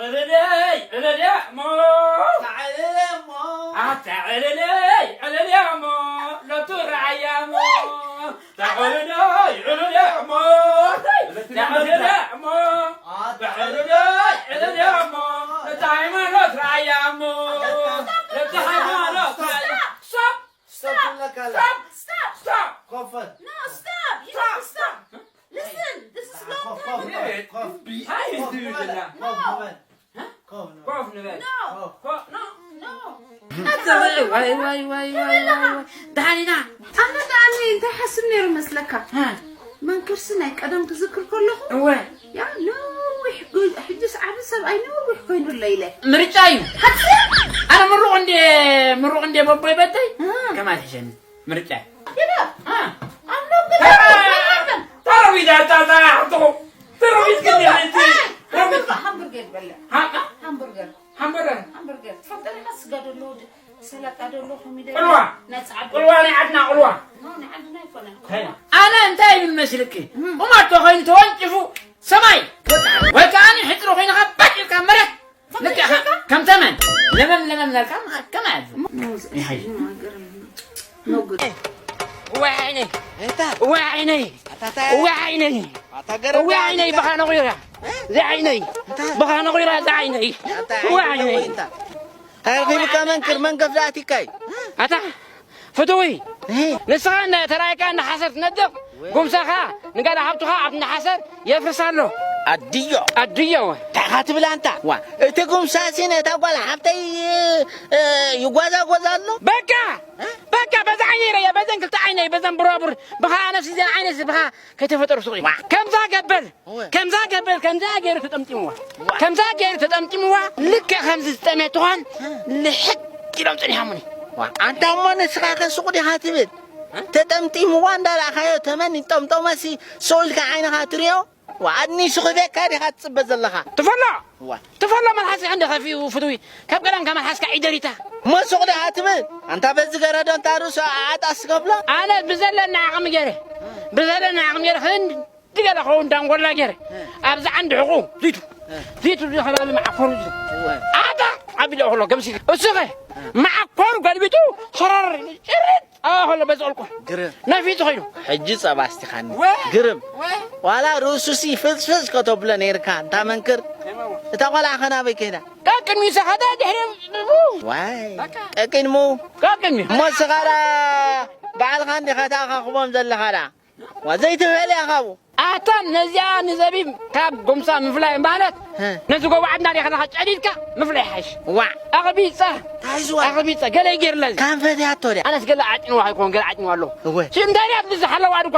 ዕልልይ ዕልልያ እሞ ኣታ ዕልልይ ዕልልያ እሞ ሎቱ ረዓያ እሞ ተዕልልይ ዕልልያ እሞ ተዕልልይ እሞ ተዕልልይ ዕልልያ እሞ እቲ ሃይማኖት ረዓያ እሞ እቲ ሃይማኖት ረዓያ Stop! Stop! Stop! Stop! Stop! Stop! Stop! Stop! Stop! Listen, this is long time. Kof, kof, kof. Hi, kof, dude. Kof, no. Kof, no. Kof, no. No. Kof, no. No. ኣታ ወይ፣ ወይ፣ ወይ፣ ወይ፣ ወይ፣ ወይ። ዳኒና። ኣነ ዳኒ እንታይ ሓስብ ነይሩ መስለካ? ሃ። መንክርሲ ናይ ቀደም ክዝክር ከለኹ፣ እወ። ያ ነዊሕ ጎ-፣ ሕጅስ ዓቢ ሰብኣይ ነዊሕ ኮይኑለይ ኢለ። ምርጫ እዩ። ሓቂ? ኣነ ምሩቕ እንዴ፣ ምሩቕ እንዴ በቦይ በተይ? ሃ። ከማይ ትሕሸኒ። ምርጫ። ይዳ። አ። I'm not good at it. ተረቢት ኣታ፣ ኣታ፣ ኣታ፣ ተረቢት ግን የለቲ። ሃምበርገር፣ ሃምበርገር ይበልዕ። ሃ? ሃምበርገር። ሃምበርገር። ሃምበርገር። ትፈልጦ ዲኻ? ስጋ ደሎ፣ ድ-፣ ሰላጣ ደሎ፣ ኮሚደረ፣ ቅልዋ። ናይ ጻዕዳ። ቅልዋ ናይ ዓድና፣ ቅልዋ። ኖ፣ ናይ ዓድና ኣይኮነን። ታይ? ኣነ እንታይ ይብል መስልኪ? እም። ቁማቶ ኮይኑ ተወንጭፉ ሰማይ። ወይ ከዓኒ ሕጽሪ ኮይንኻ ባጭ ኢልካ መሬት። ልክዕ ከም ተመን ለመም ለመም እናልካ ከም ኣያቱ። ይሓይሽ። ወይኔ። እታ። ወይኔ። ኣታ፣ ኣታ። ወይኔ። ኣታ ገረብ ወይኔ፣ ኣታ። ብኻ ነቑራ። እ? ዘይዓይነይ። እታ። ብኻ ነቑራ፣ ዘይዓይነይ። ኣታ፣ ወይኔ። ኣታ። ኣርኺብካ መንክር መንገፍ ዛቲካይ። ኣታ። ፍትዊ፣ እህ። ንስኻ እንዳ ተራእካ እንዳ ሓሰር ትነድቕ፣ ወይ። ጉምሳኻ ንጋል ሃብትኻ ኣብቲ እንዳ ሓሰር የፍርስ ኣሎ። ኣድዮ። ኣድዮ። እንታይ ኢኻ ትብል ኣንታ? ዋ፣ እቲ ጉምሳሲ ነታ ጓል ሓብተይ፣ እ፣ ይጓዛጎዛ ኣሎ። በቃ፣ እ? በቃ፣ በዛ ዓይነይ ረየ፣ በዘን ክልተ ዓይነይ፣ በዘን ቡራቡር፣ ብኻ ኣነስ እዘን ዓይነስ ብኻ ከይተፈጠሩ ሱቕ እዩ። ዋ። ከምዛ ገበል። እወ። ከምዛ ገበል ከምዛ ገይሩ ተጠምጢምዋ። ዋ። ከምዛ ገይሩ ተጠምጢምዋ፣ ልክዕ ከምዚ ዝጠምየ ትኾን፣ እ። ልሕግ ኢሎም ጸኒሖምኒ። ዋ፣ ኣንታ እሞ ንስኻ ከ ሱቕ ዲኻ ትብል? እ? ተጠምጢምዋ እንዳረኣኻዮ ተመን ይጠምጠመሲ ሱቕ ኢልካ ዓይንኻ ትሪኦ? ዋ፣ ኣድኒሱ ክህበካ ዲኻ ትጽበ ዘለኻ? ትፈሎ! ዋ። ትፈሎ መልሓስካ እንደ ከፊኡ ፍትዊ። ካብ ቀደምካ መልሓስካ ዒደሪታ። እሞ ሱቕ ዲኻ ትብል? ኣንታ በዚ ገረዶ እንታ ርእሱ ኣጣስ ገብሎ? ኣነ ብዘለኒ ዓቕሚ ገይረ። ብዘለኒ ዓቕሚ ገይረ። ክንዲ ገለ ኸውን ዳንጎላ ገይረ። እ። ኣብዚ ዓንዲ ሕቑ፣ ዚቱ። እ። ዚቱ እዚ ከባቢ መዓኮሩ ዚቱ። እወ። ኣታ! ኣቢለ ከሎ ገምሲ። እሱ ኸ? እ። መዓኮሩ ገልቢጡ፣ ሸረር፣ ጭርጥ፣ ኣዋ ከሎ በዚ ቁልቁል። ግርም። ነፊቱ ኸይዱ። ሕጂ ጸባ ኣስቲኻኒ። ወ-፣ ግርም። ወ-፣ ዋላ ርእሱሲ ፍጽፍጽ ከተብሎ ነይርካ፣ እንታ መንክር። እማ ወ-፣ እታ ቆልዓ ኸ ናበይ ከይዳ? ቀቅድሚኡ ሰኸደ፣ ድሕሪ-፣ ዋይ። በቃ። ቀቅድሙ። ቀቅድሚኡ። እሞ ስኻ ደኣ ባዕልኻ እንዲኻ ተኣኻኽቦም ዘለኻ ደኣ? ዋ፣ ዘይትውዕል እያ ካብኡ። ኣታ ነዚኣ ንዘቢብ ካብ ጎምሳ ምፍላይ ማለት፣ ሀ። ነዚ ጎባዕድና ዲኻ ናኻ ጨዲድካ ምፍላይ ሓይሽ። ዋ። ኣቕቢጻ። ታይዝዋ። ኣቕቢጻ። ገለ ይገይርላ እዚ። ካን ፈትያቶ ድያ? ኣነስ ገለ ዓጭንዋ ይኮን፣ ገለ ዓጭንዋ ኣሎ። እወ። ሲ እንታይ ድያ ትብዚ ሓለዋ ድኳ?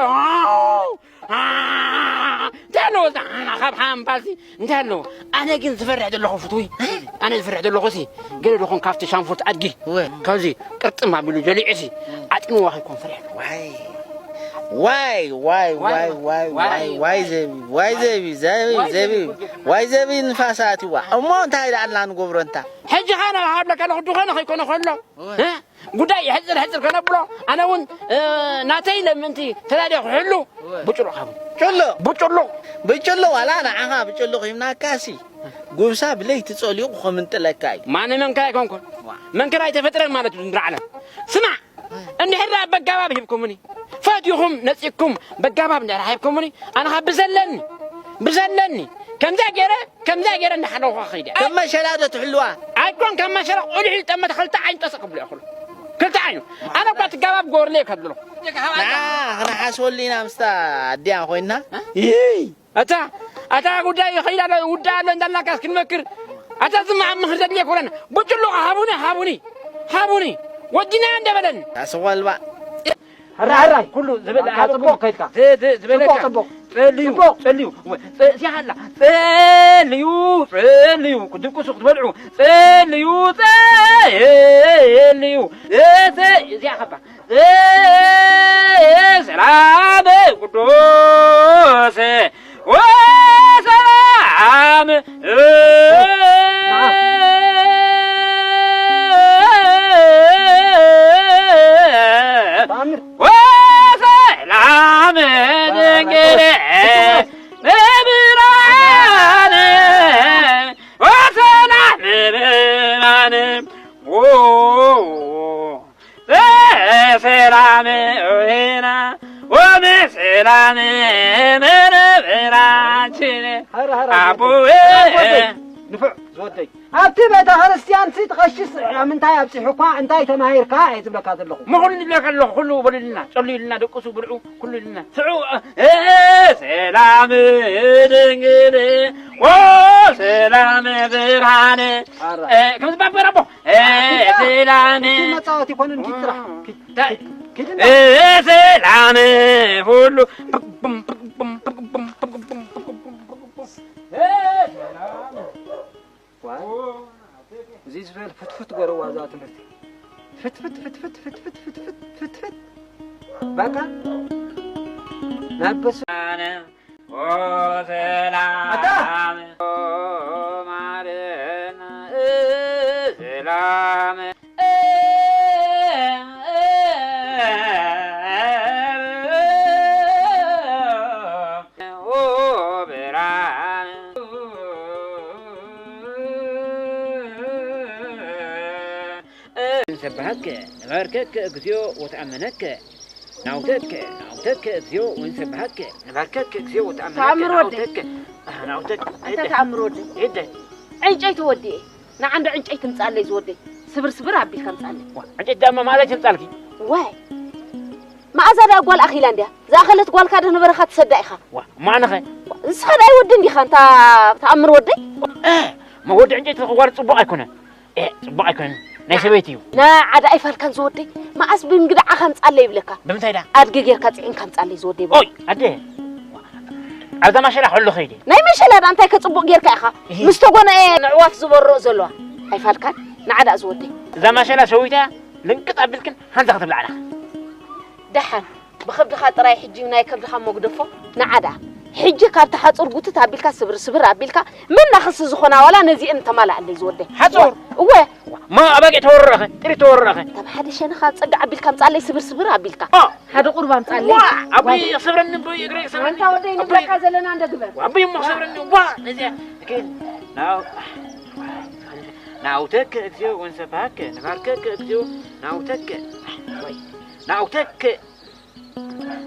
እንታይ ኣለዎ እዛ? ካብ ሓምባሲ እንታይ ኣለዎ? ኣነ ግን ዝፈርሕ ዘለኹ ፍትዊ። ኣነ ዝፈርሕ ዘለኹ ሲ፣ ገለ ደኾን ካብቲ ሻንፉርት ኣድጊ። እወ። ካብዚ ቅርጥም ኣቢሉ ጀሊዑ ሲ፣ ዓጭንዋ ከይኮን ፈርሕ። ዋይ። ዋይ፣ ዋይ፣ ዋይ፣ ዋይ፣ ዋይ፣ ዋይ፣ ዋይ፣ ዋይ፣ ዘቢ፣ ዋይ፣ ዘቢ፣ ዘቢ፣ ዘቢ፣ ዋይ፣ ዘቢ፣ ንፋስ ኣትዋ። እሞ እንታይ ደኣ ንገብሮ እንታ? ሕጂ ኸኣ ናብ ሃብለካ ለኹ ድኾነ ከይኮነ ከሎ፣ እወ። እ? ጉዳይ ሕጽር ሕጽር ከነብሎ፣ ኣነ እውን፣ እ፣ ናተይ ለምንቲ ተዳልየ ክሕሉ፣ እወ። ብጭሉቕ ሃቡ። ጭሉቕ? ብጭሉቕ። ብጭሉቕ ዋላ ንዓኻ ብጭሉቕ ሂብናካሲ፣ ጉብሳ ብለይቲ ጸሊቑ ከምንጥለካ እዩ። ማነ መንከር ኣይኮንኩን። ዋ። መንከር ኣይተፈጥረን ማለት እዩ፣ ምድሪ ዓለም። ስማዕ፣ እንድሕር ደኣ በጋባብ ሂብኩምኒ፣ ፈትዩኹም ነጺግኩም በጋባብ እንድሕር ሂብኩምኒ፣ ኣነ ኸኣ ብዘለኒ፣ ብዘለኒ፣ ከምዛ ገይረ፣ ከምዛ ገይረ እንዳሓለኹ ኸይደ። ከም መሸላ ዶ ትሕልዋ? ኣይኮን ከም መሸላ፣ ቁሊሕ ጠመተ ክልተ ዓይኑ ጠስቕ ክብሎ እየ ክብሎ። ክልተ ዓይኑ። ኣነ እኳ ትጋባብ ጎርለ እየ ከብሎ። ንዓ፣ ክንሓስበሉ ኢና ምስታ ኣዲኣ ኮይንና። እ? ይይ! ኣታ፣ ኣታ ጉዳይ ይኸይድ ኣሎ፣ ይውዳእ ኣሎ እንዳልናካስ ክንመክር። ኣታ ዝመሃብ ምኽሪ ዘድልየ ኮለና። ብጭሉቕ ሃቡኒ፣ ሃቡኒ፣ ሃቡኒ። ወዲና እንደ በለኒ። ኣስቖልባ። ሕራይ፣ ሕራይ፣ ኩሉ ዝበለ ባንካ ሓጽቡ ጽቡቕ። ከይድካ። ዝ-፣ ዝ-፣ ዝበለካ። ጽቡቕ፣ ጽቡቕ። ጸልዩ፣ ጽቡቕ። ጸልዩ። ወ-፣ ጸ-፣ ሲያላ። ጸልዩ፣ ጸልዩ። ክትድቅሱ ክትበልዑ። ጸልዩ፣ ጸልዩ። እተ-፣ እዚኣ ኸባ። ሰላም ቅዱስ ወሰላም ወሰላም ድንግል በብርሃን። ሀረ ሀረ ኣቦ ንፉዕ ዝወደይ ኣብቲ ቤተ ክርስቲያን ሲ ትቐሽስ ምንታይ ኣብፂሑ እኳ እንታይ ተማሂርካ እየ ዝብለካ ዘለኹ። መኹሉ ይብለካ ኣለኹ። ኩሉ በሉልና፣ ጨሉ ኢልና፣ ደቅሱ፣ ብልዑ፣ ኩሉ ኢልና። ስዑ፣ እ፣ ሰላም ድንግል፣ ኦ፣ ሰላም ብርሃን። ኣራ። እ፣ ከም ዝባበር ኣቦ፣ እ፣ ኣራ። ሰላም። እቲ መጻወቲ ይኮንን፣ ኪድ ጥራሕ። ኪድ፣ ታይ? ኪድ፣ ኪድ እና። እ፣ ሰላም ሁሉ። እ፣ ሰላም። ዋይ፣ እዚ ዝበል ፍትፍት ገረዋ እዛ ትምህርቲ። ፍትፍት፣ ፍትፍት፣ ፍትፍት፣ ፍትፍት፣ ፍትፍት። በቃ። ናይ በስ- ኦ፣ ሰላም። ኣታ! ኦ፣ ማረና፣ እ፣ ሰላም። ኦ፣ ብርሃን። ንሰብሐከ፣ ንባርከከ፣ እግዚኦ፣ ወተኣመነከ። ናውተከ፣ ናውተከ፣ እግዚኦ፣ ወንሰብሐከ። ንባርከከ፣ እግዚኦ፣ ወተኣመነከ። ተኣምር ወደይ። ናውተከ፣ ናውተከ። ኣንታ ተኣምር ወደይ። ሄደ። ዕንጨይቲ ወዲኤ። ንዓንዶ ዕንጨይቲ ምጻለይ ዝወደይ። ስብር ስብር ኣቢልካ ምጻለይ። ዋ፣ ዕንጨይቲ ዳማ ማለት ይምጻልኪ። ዋይ። መኣዛ ደኣ ጓል ኣኺላ እንድያ። ዝኣኸለት ጓልካ ዶ ነበረኻ ትሰዳ ኢኻ? ዋ፣ ማንኸ? ንስኻ ደኣ ኣይወድን ዲኻ እንታ ተኣምር ወደይ? እ፣ መወዲ ዕንጨይቲ ክጓር ጽቡቕ ኣይኮነን። እ፣ ጽቡቕ ኣይኮነን። ናይ ሰበይቲ እዩ። ንዓዳ ኣይፋልካን ዝወደይ። መኣስ ብእንግድዓኻ ምጻለይ ይብለካ። ብምንታይ ደኣ? ኣድገ ጌርካ ጽዒንካ ምጻለይ ዝወደይ። ኦይ፣ ኣደ። ኣብዛ ማሸላ ከሎ ኸይደ። ናይ መሸላ ደኣ እንታይ ከጽቡቕ ጌርካ ኢኻ? እሂ። ምስ ተጎነኤ ንዕዋፍ ዝበርኦ ዘለዋ። ኣይፋልካን? ንዓዳ ዝወደይ። እዛ ማሸላ ሰዊታ ልንቅጥ ኣቢልክን ሃንዛ ክትብላዕና። ደሓን። ብኸብድኻ ጥራይ ሕጂ ናይ ከብድኻ መጉደፎ ንዓዳ። ሕጂ ካብቲ ሓጹር ጉትት ኣቢልካ ስብር ስብር ኣቢልካ መናኽሲ ዝኾና ዋላ ነዚአን ተማላኣለይ ዝወደይ። ሓጹር? እወ። ማ ኣባጊዕ ተወርረኸ? ጥሪት ተወርረኸ? ካብ ሓደ ሸነኻ ጸጋ ኣቢልካ ምጻለይ ስብር ስብር ኣቢልካ። ኦ። ሓደ ቁርባ ምጻለይ። ዋ፣ ኣቦይ ይኽሰብረኒ፣ ኣቦይ እግረይ ይኽሰብረኒ። ኣንታ ወደይ ኣቦይ ንብለካ ዘለና እንደ ግበር። ኣቦይ እሞ ክሰብረኒ። ዋ፣ ነዚኣ ግን ናው-፣ ናውተከ እግዚኦ ወንሰብሐከ ንባርከከ እግዚኦ ናውተከ። ወይ፣ ናውተከ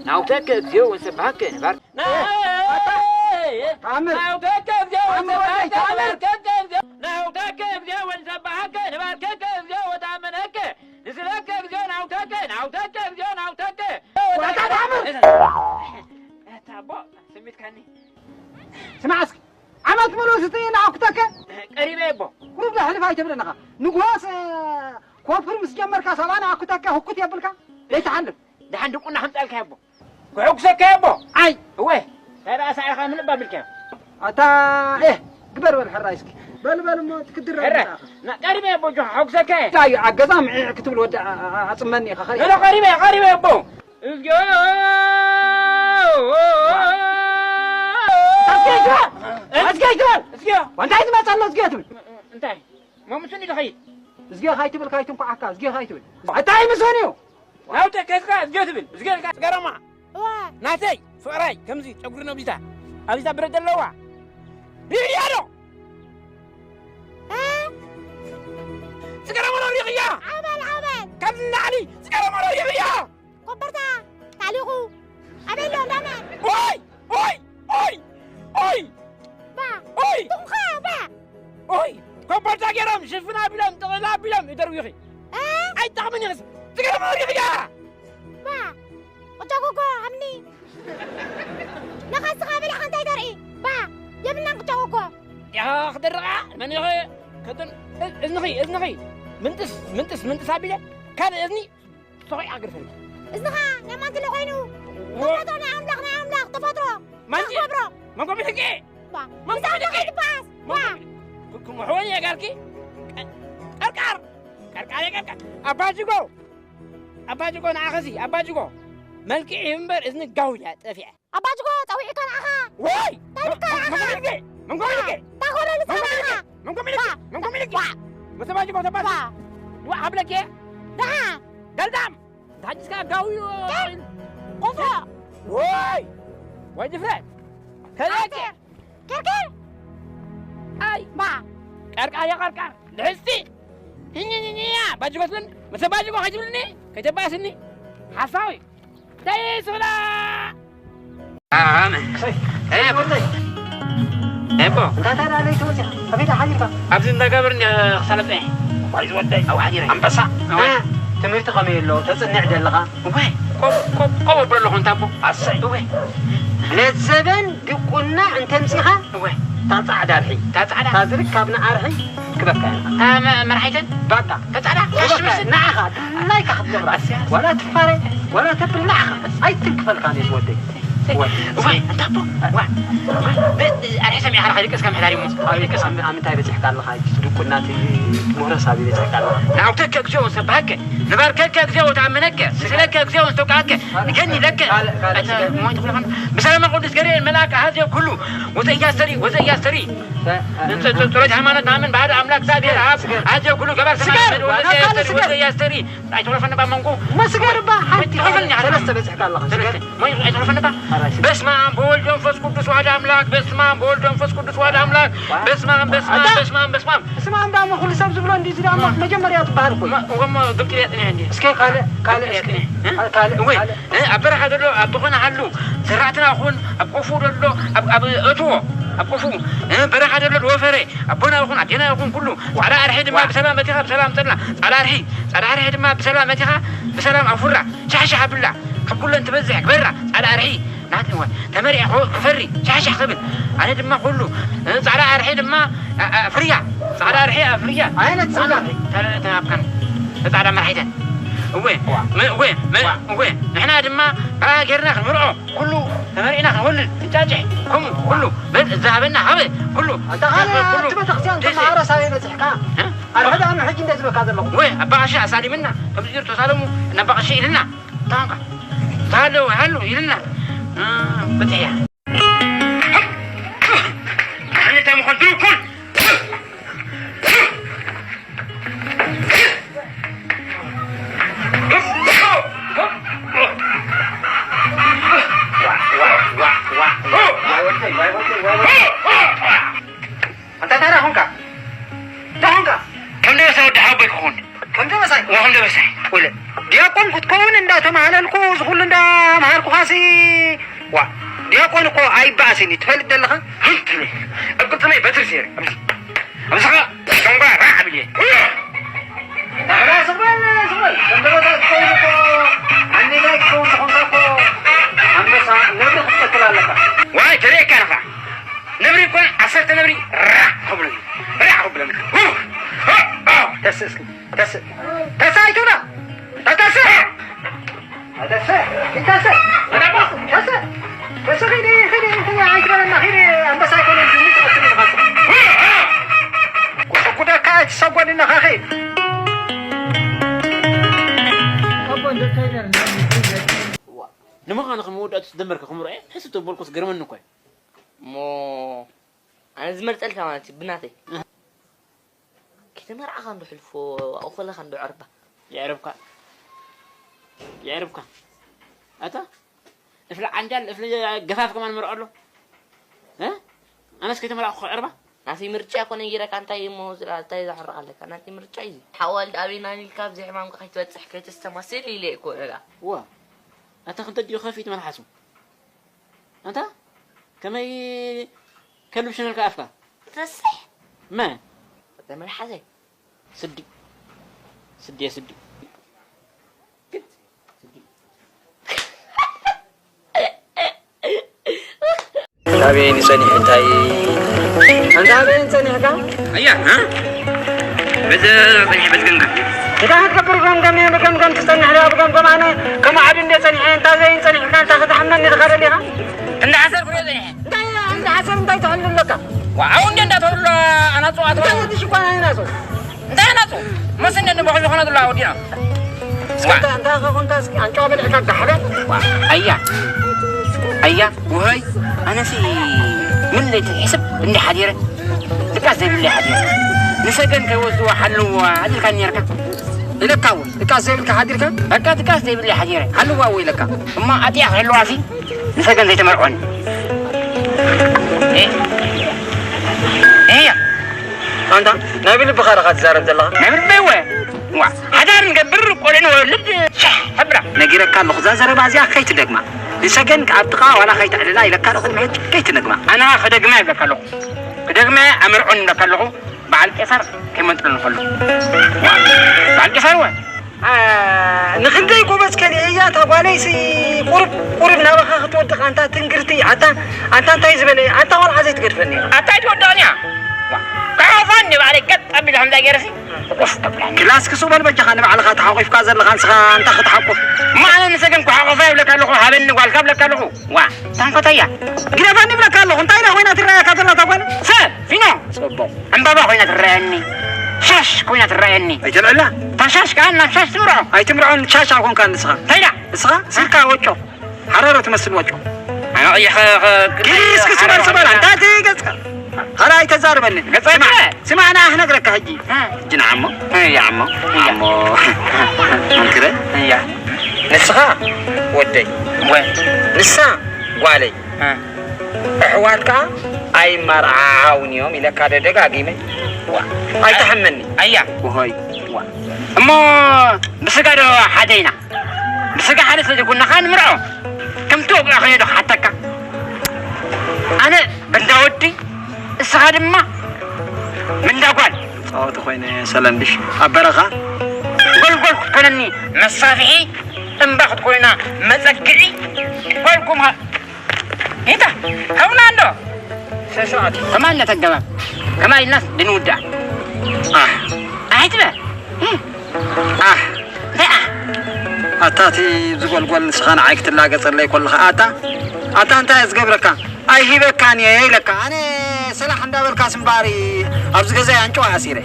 ናውተከ እግዚኦ ወንሰብሐከ ንባር-፣ ተኣምር። ናውተከ እግዚኦ ተኣምር ወደይ፣ ወንሰብሐከ ተኣምር። ንባርከከ እግዚኦ፣ ናውተከ እግዚኦ ወንሰብሐከ ንባርከከ እግዚኦ ወተኣመነከ ንስለከ እግዚኦ ናውተከ፣ ናውተከ እግዚኦ ናውተከ። ዋታ ተኣምር። ኣታ ኣቦ፣ ስሚትካኒ። ስማዕ እስኪ፣ ዓመት ሙሉእ ስጥይ ንኣኩተከ። ቀሪበ ኣቦ። ቁሩብ ዘሕልፍ ኣይትብለንኻ። ንጉሆስ፣ ኮፍር ምስ ጀመርካ ሰብኣ ንኣኩተከ ህኩት የብልካ። ዘይትሓልፍ። ደሓን ድቁና ከምጻልካ ኣቦ። ክሕጉሰካ ኣቦ። ኣይ። እወ። እንታይ ደኣ ሳዕርኻ ምልእ ኣቢልካዮ። ኣታ፣ ኤህ፣ ግበር በል ሕራይ እስኪ። በል፣ በል እሞ ትክድር ሕራይ። ኣምጻእኻ። ና፣ ቀሪበ ኣቦ፣ ጆ፣ ሕጉሰካ እየ። እንታይ እዩ፣ ኣብ ገዛ ምዒዕ ክትብል ወዲ ኣ-፣ ኣ-፣ ኣጽመኒ ኢኻ፣ ኸሪኻ። ኖ፣ ኖ፣ ቀሪበ፣ ቀሪበ ኣቦ። እዝግዮ። እስኪ ኣይትበል። እ? እስኪ ኣይትበል። እዝግዮ። እንታይ ትመጽእ ኣሎ እዝግዮ ትብል? እንታይ? መምሱኒ ልኸይድ። እዝግዮ ካይትብል፣ ካይትንኳዓካ፣ እዝግዮ ካይትብል። እንታይ ምስኡን እዩ? ናውተ ከስካ እዝግዮ ትብል፣ እዝግዮ ኢልካ ትገረማ። እዋ። ናተይ ፍቕራይ ከምዚ ጨጉሪ ነቢታ፣ ኣብዛ ብረት ዘለዋ። ሪእያ ዶ? እ? ትገረማ ዶ ሪእያ? ዓበል፣ ዓበል። ከምዚ ንላዕሊ ትገረማ ዶ ሪእያ? ኮበርታ፣ ታሊኹ፣ ኣበይ ኣሎ እንዳመን? ኦይ! ኦይ! ኦይ! ኦይ! ባ! ኦይ! ትኹኻ፣ ባ! ኦይ! ኮበርታ ገይሮም፣ ሽፍን ኣቢሎም፣ ጥቕልል ኣቢሎም፣ ይደርብዩኺ። እ? ኣይጠቕምን ኢኽስ፣ ትገርም ወሪኺ እያ። ባ! ቁጫ ጎጎ፣ ሃብኒ። ንኻስኻ በላኻ እንታይ ተርኢ? ባ! የብልናን ቁጫ ጎጎ። ዲኻ ክደርቓ? መን ኢኺ? ከደን-፣ እዝንኺ፣ እዝንኺ። ምንጥስ፣ ምንጥስ፣ ምንጥስ ኣቢለ፣ ካልእ እዝኒ ተኾይ ኣግርፈኒ። እዝንኻ ናይ ማንትለ ኮይኑ፣ ወ-፣ ተፈጥሮ ናይ ኣምላኽ፣ ናይ ኣምላኽ ተፈጥሮ። ማንትለ? ተኸብሮ። መንጎ ብልቂ? ባ። መንጎ ብልቂ? ብዛዕባ ከይትበኣስ። መንጎ ባ። ብልቂ? ክምሕወን እየ ጋርኪ? ቀ-፣ ቀርቃር። ቀርቃር እየ ቀርቃር። ኣባ ጅጎ። ኣባ ጅጎ ንዓኸሲ፣ ኣባ ጅጎ። መልክዕ ይህብ እምበር እዝኒ ጋው ኢላ ጠፊዐ። ኣባ ጅጎ ጸዊዕካ ንዓኻ። ወይ! እንታይ ኢልካ ንዓኻ? መንጎ ብልቂ? መንጎ ብልቂ? ታኾረ ልሳና ኢኻ። መንጎ ብልቂ? ባ። መንጎ ብልቂ? ባ። መሰባ ጅጎ ተባሳ። ባ። ዋ፣ ሃብለኬ? ደሓ። ገልዳም። ዳጅስካ ጋውዮ። ኬር። ቆፎ። ወይ! ወይ ድፍረት። ከለኬ። ኣንተ። ኬር፣ ኬር። ኣይ። ባ። ቀርቃር ያ ቀርቃር። ልሕስቲ። ሂኝኝኝያ። ባጅጎ ትብለኒ። መሰ ባጅጎ ከይትብልኒ። ከይተባስኒ። ሓሳዊ። ተይስብላ። ኣነ። እይ፣ እይ፣ ወደይ። እኮ። እንታይ ታዲያ ለይቲ ወፂኻ? ከመይ ደኣ ሓዲርካ? ኣብዚ እንዳጋብር እንዲ ክሳለጥ እየ። ዋይ ዝወደይ፣ ኣብኡ ሓዲረ። ኣንበሳ። ኣወ። እ፣ ትምህርቲ ከመይ ኣሎ? ተፅንዕ ደለኻ? እወ። ቆብ-፣ ቆብ-፣ ቆብ ኣብሎ ኣለኹ እንታ ኣቦ። ኣሰይ። እወ። ለዘበን ድቁና እንተምፂኻ፣ እወ። እታ ፃዕዳ ኣርሒ። እታ ፃዕዳ? እታ ዝርካብና ኣርሒ ክበካ እያ። እታ መ-፣ መርሓይተን? ባቃ። እታ ፃዕዳ? ክበካ እያ። ንዓኻ፣ ድላይካ ክትገብራ። ኣስያ። ዋላ ትፋረ፣ ዋላ ተብል ንዓኻ። ኣይትንክፈልካን እዩ ዝወደይ። እወ፣ እወ፣ እንታ ኣቦ፣ ዋ፣ ዋ፣ በ-፣ ኣርሒ ሰሚዕኻ ከይደቀስካ ምሕዳር እዩ እሞ። ኣበይ ደቀስካ? ኣብ፣ ኣብ ምንታይ በጺሕካ ኣለኻ? እቲ ድቁና እቲ ምህሮስ ኣበይ በጺሕካ ኣለኻ? ናውተከ እግዚኦ ሰብሃከ፣ ንባርከከ እግዚኦ ወተኣምነከ፣ ስእለከ እግዚኦ ወስተውቃከ፣ ንገኒ ለከ። ካልእ፣ ካልእ፣ ኣታ ስገር። ሞይት ኩለኸን ብሰላማ ቅዱስ ገብርኤል መልኣክ ኣሃዜ ኩሉ፣ ወዘ እያስተሪ፣ ወዘ እያስተሪ። ጸ-፣ ጸ-፣ ጸ-፣ ጸሎት ሃይማኖት ናምን ብሓደ ኣምላክ እግዚኣብሔር ስገር፣ ኣብ ስገር። ኣሃዜ ኩሉ ገባር ሰማይ ስገር፣ ምድሪ፣ ወዘ ዋና ካልእ እያስተሪ፣ ስገር። ወዘ እያስተሪ። ኣይትረፈኒ ባ መንጎ። መስገድ ባ ሓንቲ ትረፈኒ ሰለስተ በጺሕካ ኣለኻ። ሰለስተ። ስገድ። ሞይ ኣይትረፈኒ ባ። ኣራይ ስገድ። በስመ ኣብ ወወልድ ወመንፈስ ቅዱስ ዋሕድ ኣምላክ። በስመ ኣብ ወወልድ ወመንፈስ ቅዱስ ዋሕድ ኣምላክ። ዋ። በስመ ኣብ፣ በስመ ኣብ፣ ኣታ። በስመ ኣብ፣ በስመ ኣብ። በስመ ኣብ ዳሞ ኩሉ ሰብ ዝብሎ እንዲ እዚ ዳሞ ማ። መጀመርያ ትበሃል እኮ። ማ፣ እሞ ግብጥ እያ ጽኒሕ እንዲ። እስከ ካልእ፣ ካልእ ግብጥ እያ እስከ። ጽኒሕ። እ? ካልእ፣ እወ፣ ካልእ። እ፣ ኣብ በረኻ ዘሎ ኣብ ዝኾነ ሃሉ፣ ዘራእትና ኹን፣ ኣብ ቆፉ ዘሎ፣ ኣብ፣ ኣብ እትዎ፣ ኣብ ቆፉ፣ እ፣ በረኻ ዘሎ ዝወፈረ፣ ኣቦና ይኹን ኣዴና ይኹን ኩሉ፣ ጻዕዳ ኣርሒ ድማ ዋ። ብሰላም መቲኻ ብሰላም ጸላ። ጻዕዳ ኣርሒ፣ ጻዕዳ ኣርሒ ድማ ብሰላም መቲኻ ብሰላም ኣፉራ። ሻሕሻሕ ኣብላ፣ ካብ ኩለን ትበዝሕ ግበራ። ጻዕዳ ኣርሒ ናትዋ ተመሪዐ ክፈሪ ሻሕሻሕ ክብል። ኣነ ድማ ኩሉ፣ እ፣ ጻዕዳ ኣርሒ ድማ፣ ኣ-፣ ኣፍርያ። ጻዕዳ ኣርሒ ኣፍርያ። ዓይነት ጻዕዳ ኣርሒ። ተረ-፣ ተናብካን። ጻዕዳ መርሒተን። እወ፣ ዋ። መ-፣ እወ፣ መ-፣ ዋ። እወ። ንሕና ድማ ብኣ ጌርና ክንምርዖ። ኩሉ ተመሪዕና ክንወልድ፣ ንጫጭሕ፣ ከምኡ ኩሉ። በል፣ ዝሃበና ሃበ። ኩሉ። ኣንታ ካልእ ኩሉ። ኣብቲ ቤተክርስትያን ደሴ። ተማሃሮ ሳበይ በጺሕካ? እ? ኣነ ሕጂ፣ ኣነ ሕጂ እንደ ዝበካ ዘለኹ። ወይ፣ ኣባ ቀሺ ኣሳሊምና፣ ከምዚ ገይሩ ተሳለሙ፣ እና ኣባ ቀሺ ኢልና። ታንካ። ታሎ፣ ሃሎ ኢልና። እ፣ በጺሕያ። ኣነ እንታይ ምዃን ድርኩን? ኣንታ እንታይ ደኣ ኾንካ? እንታይ ኾንካ? ከም ደበሳይ ወዲ ሓወቦይ ክኸውን። ከም ደበሳይ? እዋ፣ ከም ደበሳይ። ወለ። ዲያቆን ክትከውን እንዳተማህለልኩ፣ እዚ ኩሉ እንዳምሃርኩኻሲ፣ ዋ፣ ዲያቆን እኮ ኣይበኣስን እዩ፣ ትፈልጥ ዘለኻ? ህንት በል። ኣብ ቅልጽመይ በትሪ ሴር። ኣብዚ ኸኣ ሸንጓ ራዕ ብዬ። ኣሕራ ስቕ በል፣ ስቕ በል። ከም ደበሳይ ክትከውን እኮ፣ ዓንዲታይ ክትከውን ተኾንካ እኮ፣ ኣንበሳ ነብሪ ክትቀትል ኣለካ። ዋይ፣ ተርእየካ ኢኻ። ነብሪ እኮ ዓሰርተ ነብሪ ራዕ ከብሎ እዩ። ራዕ ከብሎ እዩ። ሁ! ሁ! ሁ! ተስእ እስኪ፣ ተስእ። ተስእ ኣይትብሎ። ተስእ! ተስእ! ተስእ! ተስእ! ኺድ፣ ኺድ፣ ኺድ፣ ኣይትበለና፣ ኺድ፣ ኣንበሳ ኣይኮነን፣ ዝሙት ትቐትል ኢኻ። ሁ! ሁ! ጉደካ ኣይትሰጎድና፣ ኺድ። ንምዃኑ፣ ከም መወዳእቱ ዝደመርካ ክምርዖ እየ። ሕስብ ተበልኩስ፣ ገርመኒ እኮ እዩ። እሞ ኣነ ዝመርጸልካ ማለት እዩ፣ ብናተይ። እህ። ከይተመርዓኻ እንዶ ሕልፎ፣ ኣብኡ ከለኻ እንዶ ዕርባ። የዕርብካ። የዕርብካ። ኣታ፣ እፍለ ዓንጃል፣ እፍለ ገፋፍ ከማን መርዖ ኣሎ። እ? ኣነስ ከይተመርዓኹ ክዕርባ? ናተይ ምርጫ እኮ ነጊረካ፣ እንታይ እሞ ዝላ-፣ እንታይ ዘሕርቕ ኣለካ? ናተይ ምርጫ እዩ። ሓዋልድ ኣበይናን ኢልካ ኣብዚ ሕማምካ ከይትበጽሕ ከይተስተማስል ኢለ እኮ ነጋ። ዋ፣ ኣታ ክንተ ድዩ ከፊት መልሓሱ? ኣንታ ከመይ ከልብ ሽነልካ ኣፍካ? ትረስሕ? መ? ኣንታ መልሓሰይ። ስዲ። ስዲ፣ ስዲ። ግድ። ስዲ። ኣበይ ንጸኒሕ እንታይ? ኣንታ ኣበይ ንጸኒሕካ? ኣያ፣ እ? በዚ ጸኒሕ በዚ ገምገም። እንታይ ክትገብር ገምገም እየ? ብገምገም ትጸንሕ ዶ? ብገምገም ኣነ ከም ዓቢ እንደ ጸኒሐ፣ እንታ ዘይንጸኒሕካ፣ እንታ ክትሓምነኒ ትኸደል ኢኻ? እንዳ ሓሰር ኩዮ ጸኒሐ። እንታይ እንዳ ሓሰር እንታይ ትሕሉ ኣለካ? ዋው፣ እንደ እንዳተብሎ ኣናጹ ኣቶ። እንታይ ነቲ ሽኳን ኣይናጹ? እንታይ ኣናጹ? መስ እንደ ንበኹ ዝኾነ ዘሎ ወዲና። እስከ እንታ፣ እንታ ከኾንካ እስኪ ኣንጫዋ በሊዕካ ጋሕረ። ዋ፣ ኣያ። ኣያ፣ ውሀይ፣ ኣነሲ ምን ለይቲ ሕስብ እንደ ሓዲረ። ድቃስ ዘይብለይ ሓዲረ። ንሰገን ከይወስድዋ ሓልዋ ኣድልካ ኔርካ። ኢለካ እውን፣ ድቃስ ዘይብልካ ሓዲርካ? በቃ ድቃስ ዘይብለይ ሓዲረ። ሓልዋ ወይ ኢለካ። እማ ኣጥያ ክሕልዋሲ ንሰገን ዘይተመርዖኒ። እ? እያ። ኣንታ፣ ናይ ብልብኻ ዲኻ ትዛረብ ዘለኻ? ናይ ብልበይ ወ? ዋ፣ ሓዳር ንገብር፣ ቆልዑ ንወልድ፣ ሸሕ፣ ሕብራ። ነጊረካ ኣለኹ፣ እዛ ዘረባ እዚኣ ከይትደግማ። ንሰገን ኣብ ጥቓ ዋላ ከይተዕልላ ኢለካ ኣለኹ፣ ምሕጅ ከይትነግማ። ኣነ ከደግማ ይብለካ ኣለኹ። ክደግማ ኣመርዖን ይብለካ ኣለኹ። በዓል ቄሳር ከይመንጥለኒ ከሎ። በዓል ቄሳር ወ? ኣ፣ ንኽንደይ ጎበዝ ከሊአ እያ እታ ጓለይሲ፣ ቁሩብ፣ ቁሩብ ናባኻ ክትወድቕ ኣንታ ትንግርቲ፣ ኣታ፣ ኣንታ እንታይ ዝበለ፣ ኣታ ቆልዓ ዘይትገድፈኒ ኢኻ። ኣታ ኣይትወድቕን እያ። ክሓቑፋ እንዲ ባዕለይ ቀጥ ኣቢለ ከምዛ ገይረሲ፣ ቁፍ ተብላኒ። ክላስ ክስቕ በል በጃኻ፣ ንባዕልኻ ተሓቑፍካ ዘለኻ ንስኻ እንታይ ክትሓቁፍ? እሞ ኣነ ንሰገን ክሓቑፋ ይብለካ ኣለኹ፣ ሃበኒ ጓልካ ይብለካ ኣለኹ። ዋ፣ ታንኮተያ። ግደፈኒ ይብለካ ኣለኹ፣ እንታይ ኢላ ኮይና ትረኣየካ ዘላ እታ ጓል? ሰብ፣ ፊኖ። ጽቡቕ። ዕምባባ ኮይና ትረኣየኒ። ሻሽ ኮይና ትረኣየኒ። ኣይተልዕላ። እታ ሻሽ ከኣ ናብ ሻሽ ትምርዖ። ኣይትምርዖን፣ ሻሽ ኣይኮንካን ንስኻ። እንታይ ኢላ? ንስኻ ስልካ ወጮ። ሓራሮ ትመስል ወጮ። ኣነ ቀይሕ ኸ-፣ ኸ-፣ ኪድ እስኪ ስበር፣ ሓራሮ ስበር፣ ሓራሮ። ኣንታ እቲ ገጽካ። ሓራ ኣይተዛርበኒ። ገጽ ስማዕ፣ ኣይትበል። ስማዕ፣ ኣነ ክነግረካ ሕጂ። እ። ሕጂ ንዓሞ። እያ። ንዓሞ። እያ። ዓሞ። መንክረ። እያ። ንስኻ ወደይ። ወይ። ንሳ ጓለይ። እ። ኣሕዋት ከኣ ኣይመርዓዓውን እዮም ኢለካ ዶ ደጋጊመ? ዋ፣ ኣይትሓመኒ። ኣያ። ወሆይ። ዋ። እሞ ብስጋ ዶ ሓደ ኢና? ብስጋ ሓደ ስለ ዘይኮንና ከኣ ንምርዖ። ከምቲ ወግዒ ኾይነ ዶ ክሓተካ? ኣነ በንዳ ወዲ፣ እስኻ ድማ በንዳ ጓል። ጻወቲ ኮይነ ሰለንድሽ ኣብ በረኻ። ጎልጎል ክትኮነኒ መሳፍሒ፣ እምባ ክትኮይና መጸግዒ፣ ጓልኩም ሃ-፣ ጌታ፣ ሃቡና እንዶ። ሸሸዋት። ከማን ነተገባ። ከማን ኢልናስ ድንውዳ። ኣሕ። ኣይትበ። ኣሕ። እንታይ ኣሕ? ኣታ እቲ ዝጎልጎል ንስኻ ንዓይ ክትላገጸለይ ኮለኻ፣ ኣታ፣ ኣታ እንታይ እየ ዝገብረካ? ኣይሂበካን እየ ኢለካ። ኣነ ሰላሕ እንዳበልካስ እምበኣር ኣብዚ ገዛይ ኣንጭዋ ኣሲረ።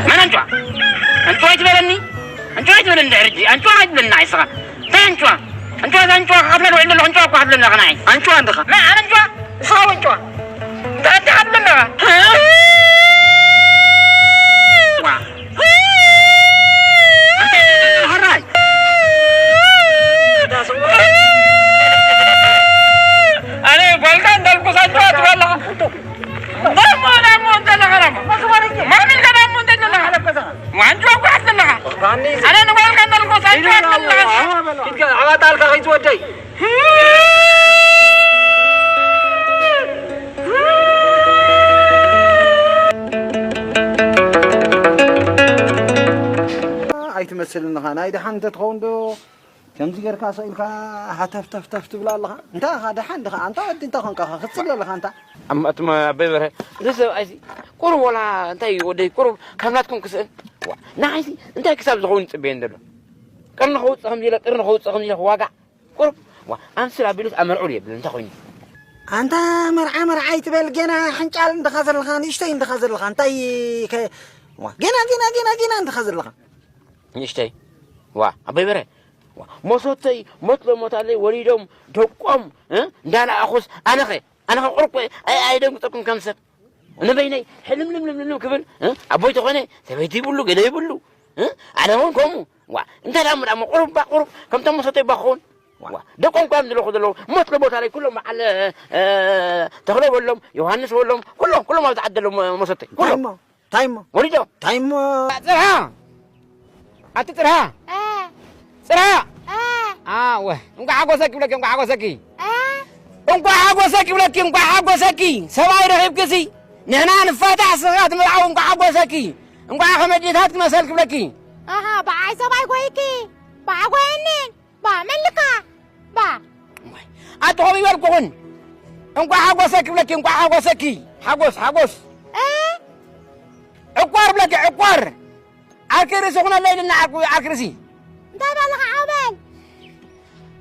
መን ኣንጭዋ? ኣንጭዋ ኣይትበለኒ። ኣንጭዋ ኣይትበለኒ ድሕሪ ሕጂ። ኣንጭዋ ኣይትበለኒ ንዓይ ንስኻ። እንታይ ኣንጭዋ? ኣንጭዋ፣ እዛ ኣንጭዋ ክኸፍላ ዝውዕል ዘለኹ ኣንጭዋ እኮ ክትብለኒ ኣለኻ ንዓይ። ኣንጭዋ እንድኻ? መን ኣነ ኣንጭዋ? ንስኻ ኣንጭዋ። እንታይ ኣንጭዋ ክትብለኒ ኣለኻ? ዋ። ሕራይ። ኣነ ጓልካ እንዳልኩ ኣንጭዋ ትብል ኣለኻ። ዳሞ፣ ዳሞ እንተ ኣለኻ ዳሞ። ማሚንካ ዳሞ እንተ ኣለኻ። ኣንጭዋ እኮ ኣትለኻ። ኣነ ንጓልካ እንዳልኩ ኣንጭዋ ኣትለኻ። ኣባጣልካ ከይትወደይ። ኣይትመስልን ኢኻ። ናይ ደሓን እንተትኸውን ዶ ከምዚ ጌርካ ሰኢልካ ሃተፍተፍተፍ ትብል ኣለኻ? እንታይ ኢኻ ደሓን ድኻ? ኣንታ ወዲ እንታይ ኾንካ ኢኻ? ክትጽሊ ኣለኻ ኣንታ። ኣም-፣ ኣቱም ኣበይ በርሀ፣ እዚ ሰብኣይሲ ቁሩብ ወላ እንታይ እዩ ወደይ ቁሩብ ካብ ናትኩም ክስእን። ዋ፣ ንዓይሲ እንታይ ክሳብ ዝኸውን ይጽበየኒ ዘሎ? ቅርኒ ከውጽእ ከምዚ ኢለ፣ ቅርኒ ከውጽእ ከምዚ ኢለ ክዋጋዕ። ቁሩብ፣ ዋ፣ ኣምስል ኣቢሉስ ኣመርዕሉ የብልን፣ እንታይ ኮይኑ? ኣንታ መርዓ መርዓ ኣይትበል፣ ገና ሕንጫል እንድኻ ዘለኻ፣ ንእሽተይ እንድኻ ዘለኻ፣ እንታይ ከ-፣ ዋ፣ ገና፣ ገና፣ ገና፣ ገና እንድኻ ዘለኻ። ንእሽተይ፣ ዋ፣ ኣቦይ በረ፣ ዋ፣ መሰተይ፣ ሞት ለሞታለይ፣ ወሊዶም፣ ደቆም፣ እ፣ እንዳለኣኹስ፣ ኣነኸ፣ ኣነኸ ቁሩብ እኮ ኣይ-፣ ኣይደንግጸኩም ከም ሰብ። ንበይነይ ሕልምልምልምልም ክብል፣ እ? ኣቦይ ተኾነ ሰበይቲ ይብሉ፣ ገለ ይብሉ፣ እ? ኣነ እውን ከምኡ። ዋ፣ እንታይ ደኣ እሞ ደኣ እሞ ቁሩብ እባ ቁሩብ ከምቶም መሰተይ እባ ክኸውን። ዋ፣ ደቆም እኮ እዮም ዝለኹ ዘለዉ። ሞት ለቦታ ላይ ኩሎም በዓል፣ እ፣ ተኽለ በሎም፣ ዮሃንስ በሎም፣ ኩሎም፣ ኩሎም ኣብዚ ዓዲ ዘለዉ መ-፣ መሰተይ። እንታይ ኩሎም። እሞ? እንታይ እሞ? ወሊዶም። እንታይ እሞ? ጽርሃ! ኣቲ ጽርሃ! እ። ጽርሃ! እ። ኣወ፣ እንኳዕ ሓጎሰኪ ይብለኪ፣ እንኳዕ ሓጎሰኪ። እ። እንኳዕ ሓጎሰኪ ይብለኪ፣ እንኳዕ ሓጎሰኪ። ሰብኣይ ረኺብኪሲ፣ ንሕና ንፋታሕ፣ ስኻ ትምርዓው፣ እንኳዕ ሓጎሰኪ። እንኳዕ ከም ኣዴታት ክመሰልኪ ይብለኪ። ኣሃ፣ ብዓይ ሰብኣይ ጎይኪ፣ ብዓ ጎየኒ። ባ፣ መልካ፣ ባ። ኣቲ ኸም ይበልኩኽን፣ እንኳዕ ሓጎሰኪ ይብለኪ፣ እንኳዕ ሓጎሰኪ። ሓጎስ፣ ሓጎስ። እ? ዕቋር ብለኪ፣ ዕቋር። ዓርኪ ርእሲ ኩነለይ ኢልኒ፣ ዓርኪ፣ ዓርኪ ርእሲ። እንታይ በልኻ፣ ዓው በል።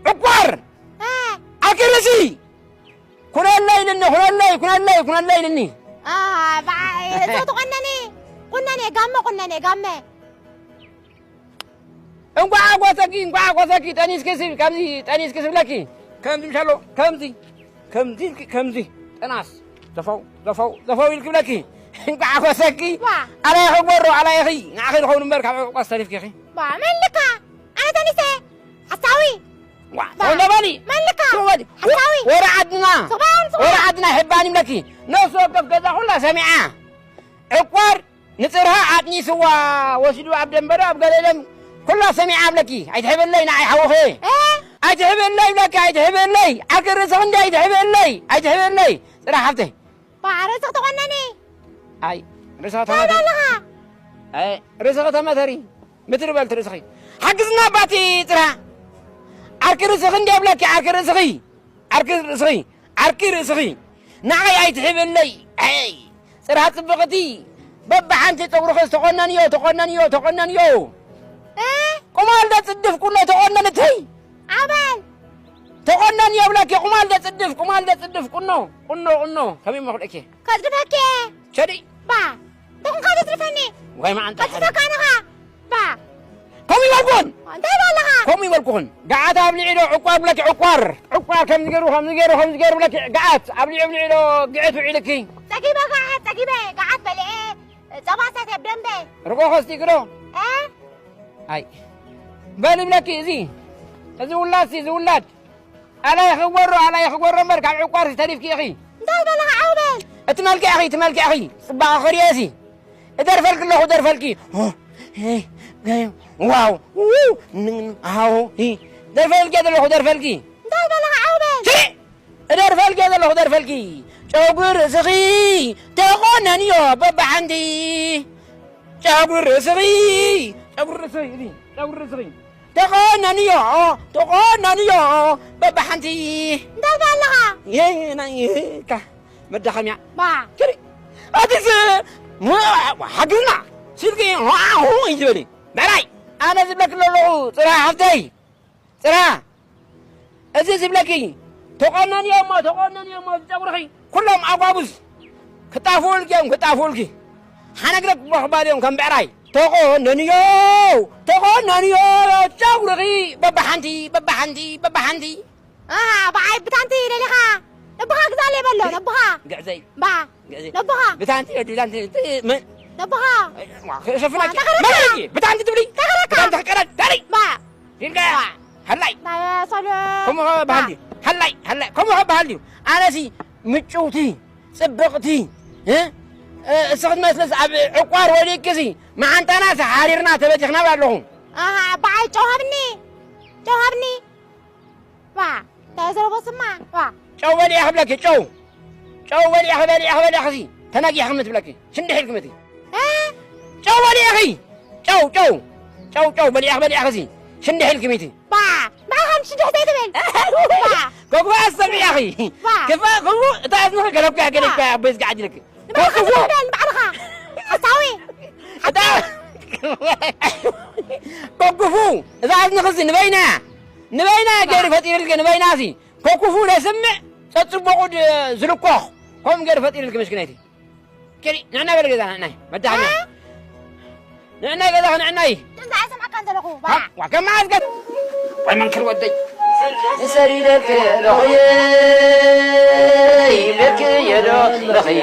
ዕቋር። እ። ዓርኪ ርእሲ። ኩነለይ ኢልኒ፣ ኩነለይ፣ ኩነለይ፣ ኩነለይ ኢልኒ። ኣ፣ በዓ-፣ እዞ ትቆነኒ። ቁነኔ፣ ጋመ ቁነኔ፣ ጋመ። እንኳዕ ሓጎሰኪ፣ እንኳዕ ሓጎሰኪ። ጠኒስኪ ሲ-፣ ከምዚ ጠኒስኪ ስብለኪ። ከምዚ ምሻሎ፣ ከምዚ፣ ከምዚ ኢልኪ፣ ከምዚ። ጠናስ፣ ዘፈው፣ ዘፈው፣ ዘፈው ኢልኪ ብለኪ። እንኳዕ ሓጎሰኪ። ዋ። ኣላይኺ ጎሮ፣ ኣላይኺ። ንዓኺ ዝኸውን እምበር ካብ ዕቋስ ተሪፍኪ ኢኺ። ዋ፣ መን ልካ? ኣነ ተኒሰ። ሓሳዊ። ዋ፣ ዋ። ተው በሊ። መን ልካ? ተው በሊ። ሓሳዊ። ወረ ዓድና። ተው በል፣ ተው ወረ በል። ዓድና ይሕባን ይብለኪ። ነፍሲ ወከፍ ገዛ ኩላ ሰሚዓ። ዕቋር ንጽርሃ ኣጥኒስዋ ወሲዱ ኣብ ደንበረ ኣብ ገለለም ኩላ ሰሚዓ ብለኪ። ኣይትሕበለይ ንዓይ ሓውኺ። እ? ኣይትሕብእለይ ብለኪ፣ ኣይትሕብእለይ። ዓርኪ ርእስኺ እንዲ ኣይትሕብእለይ፣ ኣይትሕብእለይ። ጽራ ሓፍተይ። ባዕ ርእስኺ ተቖነኒ። ኣይ፣ ርእስኺ እንታይ ተመተሪ። ኣለኻ? ኣይ፣ ርእስኺ ተመተሪ። ምትሪ በልቲ ርእስኺ። ሓግዝና ኣባቲ ጽራ። ዓርኪ ርእስኺ እንዲ ብለኪ፣ ዓርኪ ርእስኺ። ዓርኪ ርእስኺ። ዓርኪ ርእስኺ። ንዓይ ኣይትሕብእለይ። ኣይ፣ ጽራ ጽብቕቲ። በብሓንቲ ጸጉርኺ ተቖነንዮ፣ ተቖነንዮ፣ ተቖነንዮ። እ? ቁማል ደ ጽድፍ ቁኖ ተቖነንተይ። ኣበል። ተቆነን የብለኪ፣ ቁማል ደጽድፍ፣ ቁማል ደጽድፍ፣ ቁኖ፣ ቁኖ፣ ቁኖ፣ ከመይ መኽልእኪ? ከጽድፈኪ እየ። ሸዲ። ባ፣ ተኹንካ ተጽድፈኒ። ወይ መዓንጣ ከጽድፈካ ሓደይ። ኣነኻ። ባ። ከምኡ ይበልኩን። እንታይ ባለኻ? ከምኡ ይበልኩን። ገዓት ኣብሊዑ ዶ ዕቋር ብለኪ፣ ዕቋር። ዕቋር ከምዚ ገይሩ፣ ከምዚ ገይሩ፣ ከምዚ ገይሩ ብለኪ፣ ገዓት ኣብሊዑ፣ ኣብሊዑ ዶ ግዕት ውዒልኪ? ጸጊበ ገዓት፣ ጸጊበ ገዓት በልዐ። ጸባ ሰትየ ብደንበ። ርጎ ከስቲኪ ዶ? እ? ኣይ። በል ይብለኪ፣ እዚ፣ እዚ ውላድሲ፣ እዚ ውላድ። ኣላይ ክጎሮ፣ ኣላይ ክጎሮ እምበር፣ ካብ ዕቋርሲ ተሪፍኪ ኢኺ። እንታይ በለኻ፣ ዓው በል። እቲ መልክዕኺ፣ እቲ መልክዕኺ፣ ጽባቐኺ ርእየሲ። እደርፈልኪ ኣለኹ፣ እደርፈልኪ። ሆ፣ ሄ፣ ገ-፣ ዋው፣ ው፣ ን-፣ ሃው፣ ሂ። ደርፈልኪ ዘለኹ፣ ደርፈልኪ። እንታይ በለኻ፣ ዓው በል። ስሪ! እደርፈልኪ ዘለኹ፣ ደርፈልኪ። ጨጉሪ ርእስኺ ተቆነንዮ በብሓንቲ። ጨጉሪ ርእስኺ፣ ጨጉሪ ርእስኺ፣ እዚ፣ ጨጉሪ ርእስኺ። ተቆነንዮ፣ ተቆነንዮ፣ በብሓንቲ። እንታይ ኣለኻ? የ-፣ ናይ፣ ካ-፣ መዳኸምያ። ባ። ክሪ-፣ ኣቲስ፣ ዋ-፣ ሓግዝና፣ ስልኪ፣ ዋ-፣ ሁ-፣ እዩ ዝበሊ። በላይ፣ ኣነ ዝብለኪ ዘለኹ፣ ጽራ ሓፍተይ። ጽራ፣ እዚ ዝብለኪ፣ ተቆነንዮ እሞ፣ ተቆነንዮ እሞ፣ ጸጉርኺ፣ ኩሎም ኣጓጉዝ ክጣፍኡልኪ እዮም፣ ክጣፍኡልኪ። ሓነግረክ ክባል እዮም ከም ብዕራይ። ተቆነንዮ፣ ተቆነንዮ፣ ጸጉርኺ፣ በብሓንቲ፣ በብሓንቲ፣ በብሓንቲ። ኣሃ፣ ብዓይ ብታንቲ ደሊኻ። ነብኻ ግዛለይ በሎ፣ ነብኻ። ግዕዘይ። ባ። ግዕዘይ። ነብኻ። ብታንቲ፣ ብታንቲ፣ ምን? ነብኻ። ዋ፣ ሸፍናኪ። ዋ፣ ተኸረካ። መን ኢልኪ? ብታንቲ ትብሊ? ተኸረካ። ብታንቲ ክቀረድ፣ ዳሪ። ባ። ዲንጋ። ዋ። ሃላይ። ናይ ሰሎ-፣ ከምኡ ኸ በሃል ባ። ድዩ? ሃላይ፣ ሃላይ። ከምኡ ኸ በሃል ድዩ? ኣነሲ ምጭውቲ፣ ጽብቕቲ፣ እ? እ፣ እስኺ ትመስልስ ኣብ ዕቋር ወዲቅኪሲ፣ መዓንጣና ተሓሪርና ተበቲኽና ኣለኹ። ኣሃ፣ በዓል ጨው ሃብኒ። ጨው ሃብኒ። ዋ፣ እንታይ ዘረቦ ስማ? ዋ። ጨው በሊዕኺ ብለኪ፣ ጨው። ጨው በሊዕኺ፣ በሊዕኺ፣ በሊዕኺ ሲ፣ ተናጊሕኺ ምትብለኪ። ሽንድሕ ኢልኪ ምቲ። እ? ጨው በሊዕኺ። ጨው፣ ጨው። ጨው፣ ጨው በሊዕኺ፣ በሊዕኺ ሲ፣ ሽንድሕ ኢልኪ ምቲ። ባ፣ ንዓኻ ሽንድሕ ዘይትብል። ባ። ኮግባ ኣስተብያኺ። ባ። ክፋ፣ ክፉ፣ እታ እዝንኺ ገለብካ፣ ገለብካ፣ ኣቦይ ዝጋዓጅለኪ። ንባዕልኻ ኮግፉ። ትበል፣ ንባዕልኻ። ሓሳዊ። እታ ኮግፉ፣ እዛ እዝንኺ እዚ ንበይና፣ ንበይና ገይሩ ፈጢርልኪ፣ ንበይና ሲ። ኮግፉ ለስምዕ፣ ጸጽቦቑ ድ-፣ ዝልኮኽ። ከምኡ ገይሩ ፈጢርልኪ፣ ምስኪነይቲ። ኪዲ፣ ንዕና በል ገዛ፣ ንዕናይ። መዳኸምያ። እ? ንዕናይ ገዛ፣ ንዕናይ። ድምፂ ኣይሰምዐካን ዘለኹ፣ ባ። ሃ፣ ዋ፣ ከማን ገ-፣ ወይ መንክር ወደይ። ሰሪደልክ ለኹየ፣ ይብለክ የዶ ለኹየ።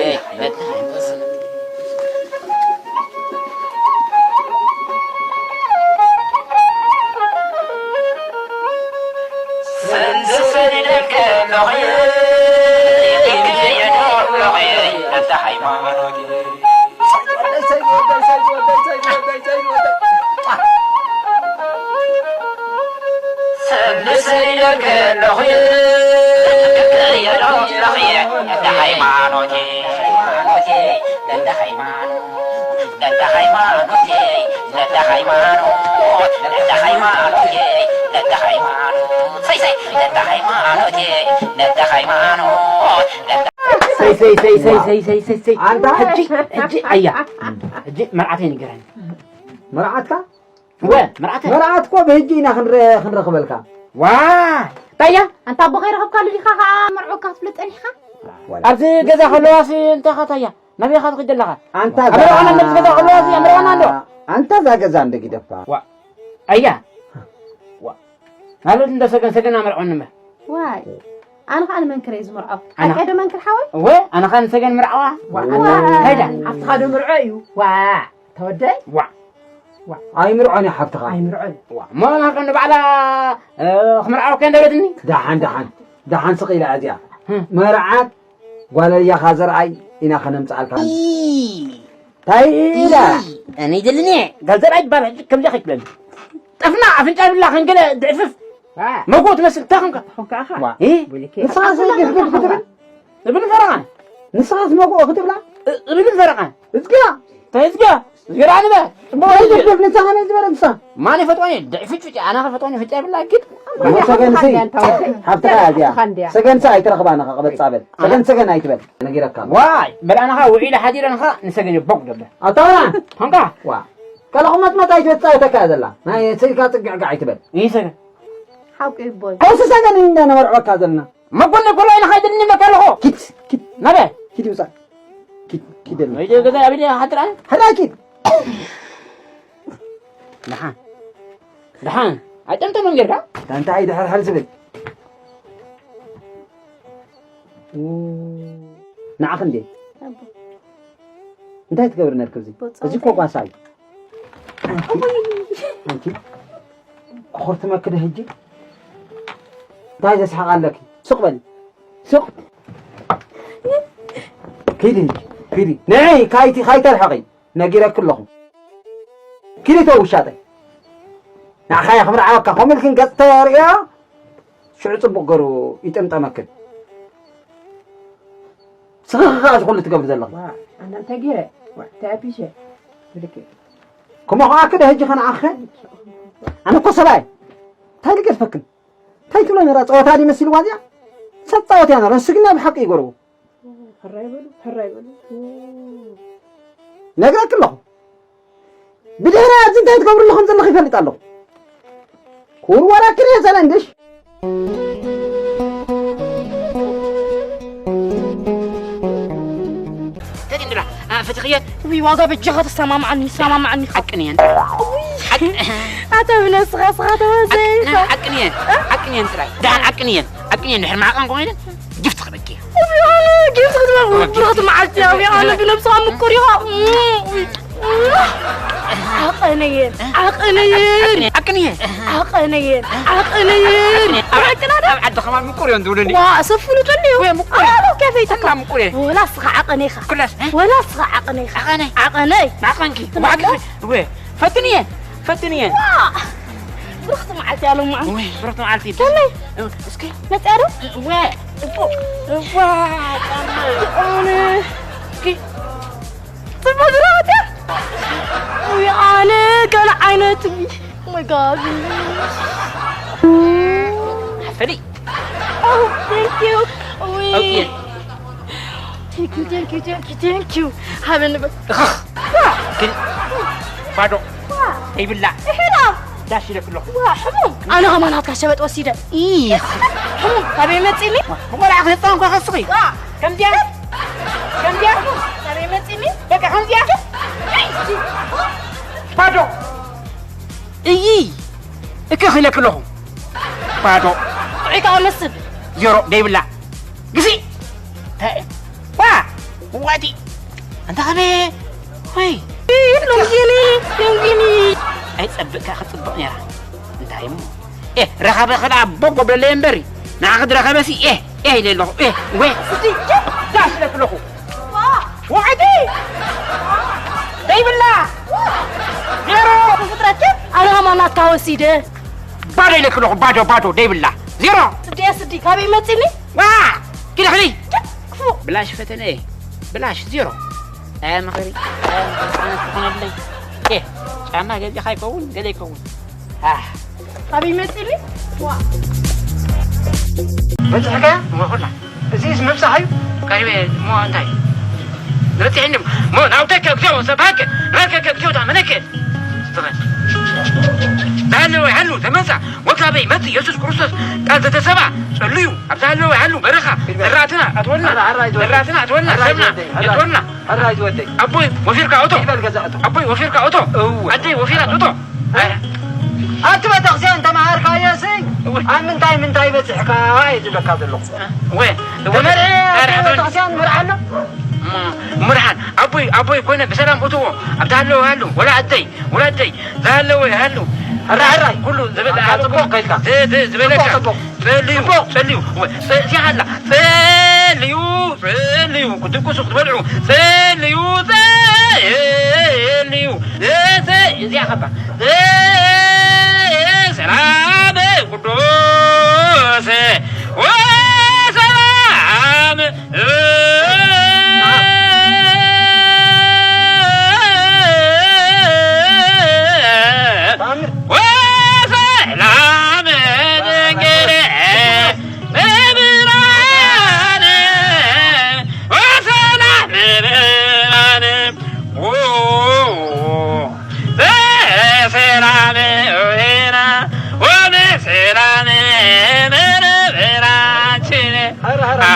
ሰሪደልክ ለኹየ፣ ይብለክ የዶ ለኹየ። ነታ ሃይማኖት። ሰይ፣ ሰይ፣ ሰይ፣ ሰይ፣ ሰይ፣ ሰይ፣ ሰይ። ኣንታ? ሕጂ፣ ሕጂ፣ ኣያ። ሕጂ መርዓተይ ንገረኒ። መርዓትካ? እወ፣ መርዓተይ። መርዓት እኮ ብሕጂ ኢና ክንረ-፣ ክንረኽበልካ። ዋ! ታያ? ኣንታ ኣቦ ከይረኸብካሉ ዲኻ ኸዓ መርዑካ ክትፍልጥ ጸኒሕካ? ወላ። ኣብዚ ገዛ ከለዋሲ እንታይ ኢኻ ታያ? ናበይ ኢኻ ትኸይድ ዘለኻ? ኣንታ ኣብ መርዓና እዛ፣ ነብዚ ገዛ ከለዋሲ ኣብ መርዓና ኣሎ። ኣንታ እዛ ገዛ እንደ ጊደፋ። ዋ! ኣያ! ዋ! ማለት እንደ ሰገን ሰገን ኣመርዖኒ እምበር። ዋይ፣ ኣነ ኸኣ ንመንክር እየ ዝምርዖ። ኣነ ሓቀ ዶ መንክር ሓወይ? እወ፣ ኣነ ኸኣ ንሰገን ምርዓዋ። ዋ፣ ዋይ። ኣታ-፣ ከይዳ። ኣብቲ ኻዶ ምርዖ እዩ። ዋ፣ ተወደይ? ዋ። ዋ። ኣይምርዖን እዩ ሓፍትኻ። ኣይምርዖን። ዋ፣ እሞ ናኸ ንባዕላ፣ እ፣ ክምርዓወካ እንደ በለትኒ? ደሓን፣ ደሓን። ደሓን ስቕ ኢላ እዚኣ። ህም። መርዓት ጓል እያኻ ዘርኣይ ኢና ኸነምጽኣልካ። ኢ-፣ እንታይ ኢላ? ኢ-፣ ኣነ ይደልኒ። ጋል ዘርኣይ ይባል፣ ሕጂ ከምዚ ኸይትብለኒ። ጠፍና፣ ኣፍንጫ ይብላ፣ ከንገለ ድዕፍፍ። መጎ ትመስል እንታይ ኾንካ? ኾንካ ኣኻ? ዋ። እ? ብልኬ። ንስኻ ኣኻ ዘይገርም ዘላ ክትብል? ኾንካ። እብል ፈረቓ። ንስኻስ መጎ ክትብላ? እ-፣ እብል ፈረቓ። እዝጋ። እንታይ እዝጋ? እዝጋ ዳኣ ንበ። እሞ ኣይደግፍ ንስኻ ነዚ በረምሳ። ማን ይፈጥዋኒ? ደይ ፍጭ ፍጭ፣ ኣና ከፈጥዋኒ ፍጭ ይብላ ግድ። እሞ ሰገንሲ፣ ሓፍትኻ እያ እዚኣ። ሰገንሲ ኣይትረኽባን ኢኻ፣ ቅበጻ በል። ሰገን፣ ሰገን ኣይትበል። ነጊረካ። ዋይ፣ በል ኣና ኸ ውዒለ ሓዲረ ንኻ ንሰገን ይቦቅ ደበ። ኣታውራ። ኾንካ? ዋ። ካልኹም መጥመጥ ኣይትበጻ እያ ተካ ዘላ። ናይ ስኢልካ ጽግዕግዕ ኣይትበል። ይህ ሰገን። ሓቂ ይቦይ። ቀውሲ ሰገን እንዳ ነበርዕወካ ዘለና። መጎነ ኮላይ ንኻይድኒ መከለኹ። ኪድ፣ ኪድ። ናበ? ኪድ ይውጻእ። ኪድ፣ ኪድ የለ። ወይ ገዛ ኣቢደ ሓጥራ? ሕራይ ኪድ። ደሓን። ደሓን። ኣይጠምጠምን ጌርካ? እንታይ ድሕር ሕል ዝብል? ንዓኽ እንዴ? ኣቦ። እንታይ ትገብሪ ነርክ እዚ? ቦጻ እዚ እኮ ወጣ። ጓሳ እዩ። ኣንቲ፣ ኣንቲ፣ ኣኾርትመክደ ሕጂ? እንታይ ዘስሕቕ ኣለኪ? ስቕ በሊ። ስቕ። ኪዲ፣ ኪዲ። ንዒ፣ ካይቲ፣ ካይተርሕቒ። ነጊረኪ ኣለኹ። ኪዲ ተው ውሻጠይ። ንዓኻ እየ ክምርዓወካ። ከምኡ ኢልክን ገጽ ተርእዮ፣ ሽዑ ጽቡቕ ገሩ ይጥምጠመክን። ስኽኺ ከኣ እዚ ኩሉ ትገብሪ ዘለኺ። ዋ፣ ኣነ እንታይ ገይረ? ዋ፣ እንታይ ኣቢሸ? ብልክ። ከምኡ ከኣ ክደ ሕጂ ከነኣኸ? ኣነ እኮ ሰብኣይ። እንታይ ልገድፈክን? እንታይ ትብሎ ነራ? ጸወታ ድዩ መሲልዋ እዚኣ? ሰብ ጻወት እያ ነራ። ንሱ ግን ናይ ብሓቂ ይገርዎ። ሕራይ በሉ፣ ሕራይ በሉ። ነግረኪ ኣለኹ። ብድሕሪ ኣብዚ እንታይ ትገብሩ ኣለኹም ዘለኹ ይፈልጥ ኣለኹ። ኩሩ ዋላ ክሪኦ ዘለ እንድሽ። ተዲንድላ፣ አ፣ ፈትኽየን። ውይ፣ ዋጋ በጃኻ ተሰማማዓኒ፣ ሰማማዓኒ። ሓቅን እየን። ውይ። ሓቅ-፣ ኣታ ብነስኻ ስኻ ተወዘይ። ሓቅ-፣ ሓቅን እየን። ሓቅን እየን ጥራይ። ደሓን ሓቅን እየን። ሓቅን እየን። ድሕሪ ማዕቐን ኮይነን ጊፍት ክበኪ። ውይ፣ ኣነ ጊፍት ክትበል። ውይ፣ ብርኽቲ መዓልቲ እያ። ውይ፣ ኣነ ብነብስኻ ምቁር ኢኻ። ውይ። ዓቐነየን፣ ዓቐነየን፣ ዓቐነየን፣ ዓቐነየን፣ ዓቐነየን። ኣብ ዓዲ ከማን ምቁር እዮም ዝብሉኒ። ዋ፣ ሰፉኑ ተልዩ። ወይ ምቁር። ኣሎ፣ ከፈይተካ። ኩላ ምቁር እየ። ወላ ስኻ ዓቐነ ኢኻ። ኩላስ፣ እ? ወላ ስኻ ዓቐነ ኢኻ። ዓቐነ። ዓቐነይ። ንዓቐንኪ። ትመሎ? ዋዕቂ-፣ ወይ፣ ፈትንየ፣ ፈትንየ። ዋ፣ ብርኽቲ መዓልቲ እያ ሎማዓንቲ። ወይ፣ ብርኽቲ መዓልቲ። ከመይ? እስኪ። መፅኣ ዶ? ወይ፣ እቦ። እዋ፣ ጫማ። ኣነ። እስኪ። ጽቡቕ ዝረኸበ። ውይ፣ ኣነ ገለ ዓይነት፣ ውይ፣ oh my God። ሓፈሊ። Oh, thank you። ውይ። Okay። Thank you, thank you, thank you, thank you። ሃበኒ በል። እኽኽ። ግን ባዶ። ዋ። ዘይብላ። ይሄዳ። ዳሽ ኢለክ ኣለኹ። ዋ፣ ሕሙም። ኣነ ከማን ናትካ ሸበጥ ወሲደ። ኢኽ። ሕሙም፣ ካበይ መጺኒ? ብቆልዓ ክትጻወት እንኳ ከስኺ። ዋ። ከምዚኣ? ከምዚኣ? ካበይ መጺኒ? በቃ ከምዚኣ? ባዶ። እይ። እከ ኺለክ ኣለኹ። ባዶ። ጥዑይ ከዓ መስል። ዜሮ፣ ደይብላ። ግሲ። ተ-፣ ዋ! ዋቲ! ኣንታ ኸመ-፣ ወይ! ሎምጊኒ፣ ሎምጊኒ። ኣይጸብቕካ ክትጽብቕ ነይራ። እንታይ እሞ? ኤ፣ ረኸበ ኸዳ ቦጎ ብለለየ እምበሪ። ንዓ ክትረኸበሲ፣ ኤ፣ ኤ ኢለ ኣለኹ። ኤ፣ ወ-፣ ስዲ፣ ዳሽ ኢለክ ኣለኹ። ዋ! ዋዕቲ! ደይብላ! ዜሮ! ፍጥረትክ ኣነ ኸማን ናትካ ወሲደ። ባዶ ኢለክ ኣለኹ፣ ባዶ፣ ባዶ፣ ደይብላ። ዜሮ! ስዲ፣ ስዲ፣ ካበይ መጺኒ? ዋ! ኪድ ኽዲ! ክፉ! ብላሽ ፈተነ እየ። ብላሽ፣ ዜሮ። ኣያ ምኽሪ፣ ኣያ ምኽሪ፣ ኣነ ትኾነለይ። ኤ፣ ጫማ ገዚእኻ ይከውን፣ ገለ ይከውን። ኣህ። ኣበይ መጺኒ? ዋ። በጽሕካ? እሞ ኩላ። እዚስ ምብጻሕ እዩ? ቀሪበ እሞ እንታይ? ንበጽሕ እንድም። እሞ ናውተከ እግዚኦ ሰብሐከ፣ ረከከ እግዚኦ ታመነከ። ዝተኸ-፣ ዳህለ ወይ ሃሉ ተመጻ። ወካበይ መጽእ የሱስ ክርስቶስ ቃል ዘተሰብኣ ጸልዩ፣ ኣብ ዝሃለወ ይሃሉ በረኻ፣ ዘራእትና ኣትወልና፣ ኣራ፣ ኣራ፣ ኣይትወደይ። ዘራእትና ኣትወልና፣ ኣራ፣ ሰብና ኣይትወደይ፣ ኣራ። የትወልና። ኣራ፣ ኣይትወደይ። ኣቦይ ወፊርካ እቶ። ይበል ገዛ እቶ። ኣቦይ ወፊርካ እቶ። እወ። ኣደይ ወፊራ እቶ። ኣቲ ቤተክርስትያን ተማሃርካዮ ሲ፣ እወ። ኣብ ምንታይ ምንታይ በጺሕካ እየ ዝብለካ ዘለኹ። እወ። ተመርዐ፣ ኣረ፣ ኣቲ ኣረ። ቤተክርስትያን መርዓ ኣሎ? ም-፣ ምርሓን። ኣቦይ፣ ኣቦይ ኮነ ብሰላም እትዎ። ኣብ ዝሃለወ ይሃሉ፣ ወላ ኣደይ፣ ወላ ኣደይ። ዝሃለወ ይሃሉ። ሕራይ፣ ሕራይ። ኩሉ ዝበለ ኣንታ ጽቡቕ ከይድካ። ዝ-፣ ዝ-፣ ዝበለካ። ጽቡቕ፣ ጽቡቕ። ጸልዩ፣ ጽቡቕ። ጸልዩ። ወ-፣ ጸ-፣ እዚኣ ኣላ። ጸልዩ፣ ጸልዩ። ክትድቅሱ ክትበልዑ። ጸልዩ፣ ጸልዩ። ጸ-፣ እዚኣ ኸባ። ጸ-፣ ሰላም ኩሉ።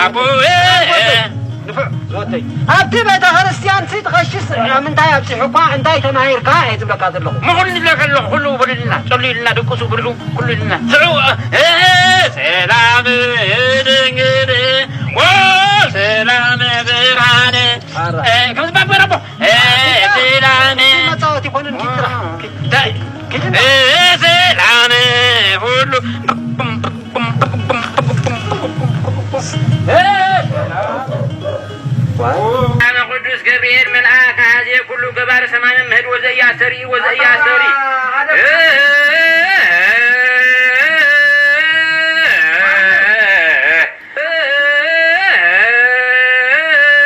ኣቦ፣ እ፣ እ። ንፉዕ ዝወደይ። ኣብቲ ቤተ ክርስቲያን ሲ ትኸሽስ ምንታይ ኣብፂሑ እኳ እንታይ ተማሂርካ እየ ዝብለካ ዘለኹ። ምኹን ይብለካ ኣለኹ፣ ኩሉ ብሉልና፣ ጸልዩልና፣ ደቅሱ ብልዑ፣ ኩሉ ኢልና። ስዑ፣ እ፣ እ፣ ሰላም ድንግል፣ ኦ፣ ሰላም ብርሃን። ኣረ። እ፣ ከም ዝባበር ኣቦ። እ፣ ኣቦ፣ ሰላም። መጻወቲ ኮነን ኪድ ጥራሕ። ኪድ፣ ኪድ። እ፣ ሰላም ሁሉ። ኣነ ቅዱስ ገብርኤል መልኣክ ኣዜ ኩሉ ገባር ሰማይ መምህድ ወዘያ ሰሪ ወዘያ ሰሪ።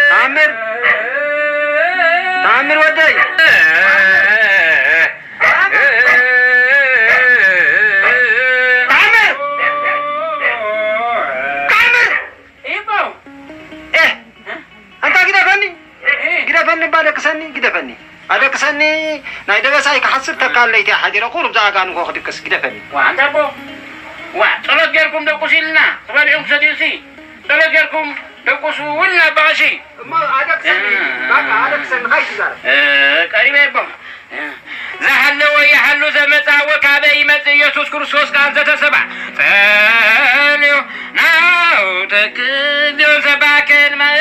ተኣምር፣ ተኣምር ወደይ። ተኣምር! ተኣምር! ኢቦ! ኤህ! ኣንታ ግደፈኒ! እ! ግደፈኒ እባ ደቅሰኒ፣ ግደፈኒ። ኣደቅሰኒ፣ ናይ ደበሳይ ክሓስብ ተካል ለይቲ ሓዲረ ቁሩብ ዝኣጋንኮ ክድቅስ፣ ግደፈኒ። ዋ፣ ኣንታ ኣቦ! ዋ፣ ጸሎት ጌርኩም ደቁሱ ኢልና፣ ክበልዑን ክሰትዩሲ፣ ጸሎት ጌርኩም ደቁሱ ኢልና፣ ኣባ ቀሺ። እሞ ኣደቅሰኒ፣ እ። ባካ ኣደቅሰኒ፣ ካይትዛረብ። እ፣ ቀሪበ ኣቦ። ዝሃለወ ይሃሉ ዘመጻ ወካበ ይመጽእ ኢየሱስ ክርስቶስ ቃል ዘተሰባ ጸልዩ ናው ተክልዮ ዘባከን መ-፣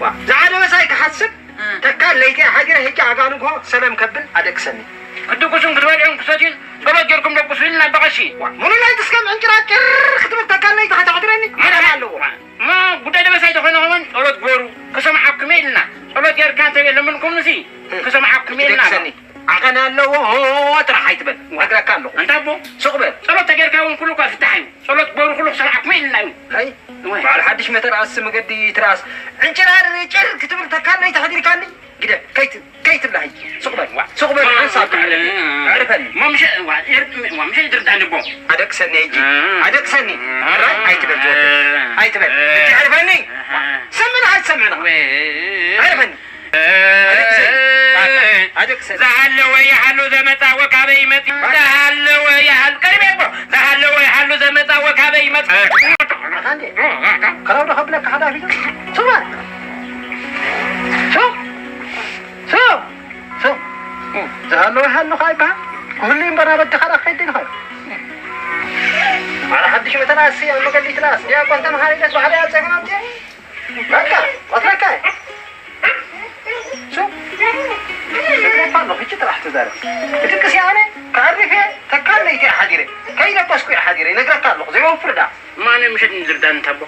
ዋ፣ ዝዓደመ ሳይ ክሓስብ እ። ተካል ለይቲ ሓዲረ ሄጂ ኣጋንንኮ ሰለም ከብል ኣደቅሰኒ። ክትድቁሱን ክትበልዑን ክሰትዩን ጸሎት ጌርኩም ደቁሱ ኢልና ኣባ ቀሺ። ዋ፣ ሙሉ ለይቲ እስከም ዕንጭራጭር ክትብል ተካል ለይቲ ከተሕድረኒ መደብ ኣለዎ። ማ ጉዳይ ደበሳይ ተኾይነ ኸመን ጸሎት ግበሩ፣ ክሰምዓኩም እየ ኢልና። ጸሎት ጌርካ እንተ ለምንኩም ንሲ፣ እ፣ ክሰምዓኩም እየ ኢልና። ትደቅሰኒ። ዓቐን ኣለዎ፣ ሆ ጥራሕ ኣይትበል። ዋ። ነግረካ ኣለኹ። ኣንታ ኣቦ፣ ሱቕ በል። ጸሎት ተጌርካ እውን ኩሉ እኳ ፍታሕ እዩ። ጸሎት ግበሩ፣ ኩሉ ክሰምዓኩም እየ ኢልና እዩ። ኣይ፣ እወ። በዓል ሓድሽ መተርኣስ መገዲ ትርኣስ። ዕንጭራር ጭር ክትብል ተካለይ ተሕዲርካኒ? ግደ፣ ከይት-፣ ከይትብላ ሕጂ። ሱቕ በል፣ ዋ። ሱቕ በል፣ ሓንሳብ ከዕርፈኒ። ኣዕርፈኒ። ማ ምሸ-፣ ዋ፣ ኤር-፣ ዋ፣ ምሸ ይድርዳኒ ኣቦ። ኣደቅሰኒ ሕጂ። እ። ኣደቅሰኒ። እ። ራይ፣ ኣይትበል፣ ዝወደይ። እ። ኣይትበል። እ። ሕጂ ኣዕርፈኒ። እ። ሰምዕና፣ ኣይትሰምዕና። ወይ። ኣዕርፈኒ። ኣደቅሰኒ። ኣደቅሰኒ። ዝሃለወ ይሃሉ ዘመጻ ወካበ ይመጽእ። ዝሃለወ ይሃሉ፣ ቀሪበ ኣቦ። ዝሃለወ ይሃሉ ዘመጻ ወካበ ይመጽእ። ኣታ እንዴ? ከረው ዶ ከብለካ ሓዳፊ? ሱቕ በል። ሱቕ። ሱቕ! ሱቕ! ዝሃለወ ይሃሉ ኸዓ ይበሃል። ክህሉ እምበር ናብ ኣድኻ ዳ ክኸይድ ኢልኻ። ኣረ ሓድሽ መተናሲ ኣብ መገዲ ትላስ። ዲያቆን ተምሃሪ ደስ በሃሊ ኣብ ጸገም ኣምጺአ። በቃ፣ ወትረካ። ሱቕ! እግረካ ኣሎ፣ ሕጂ ጥራሕ ትዛረብ። ብድቅስ እየ ኣነ፣ ከዕርፍ እየ፣ ተካል ለይቲ እየ ሓዲረ። ከይደቀስኩ እየ ሓዲረ፣ ይነግረካ ኣለኹ፣ ዘይወፍር ደኣ። ማነ ምሸት ንዝርዳን ታቦ።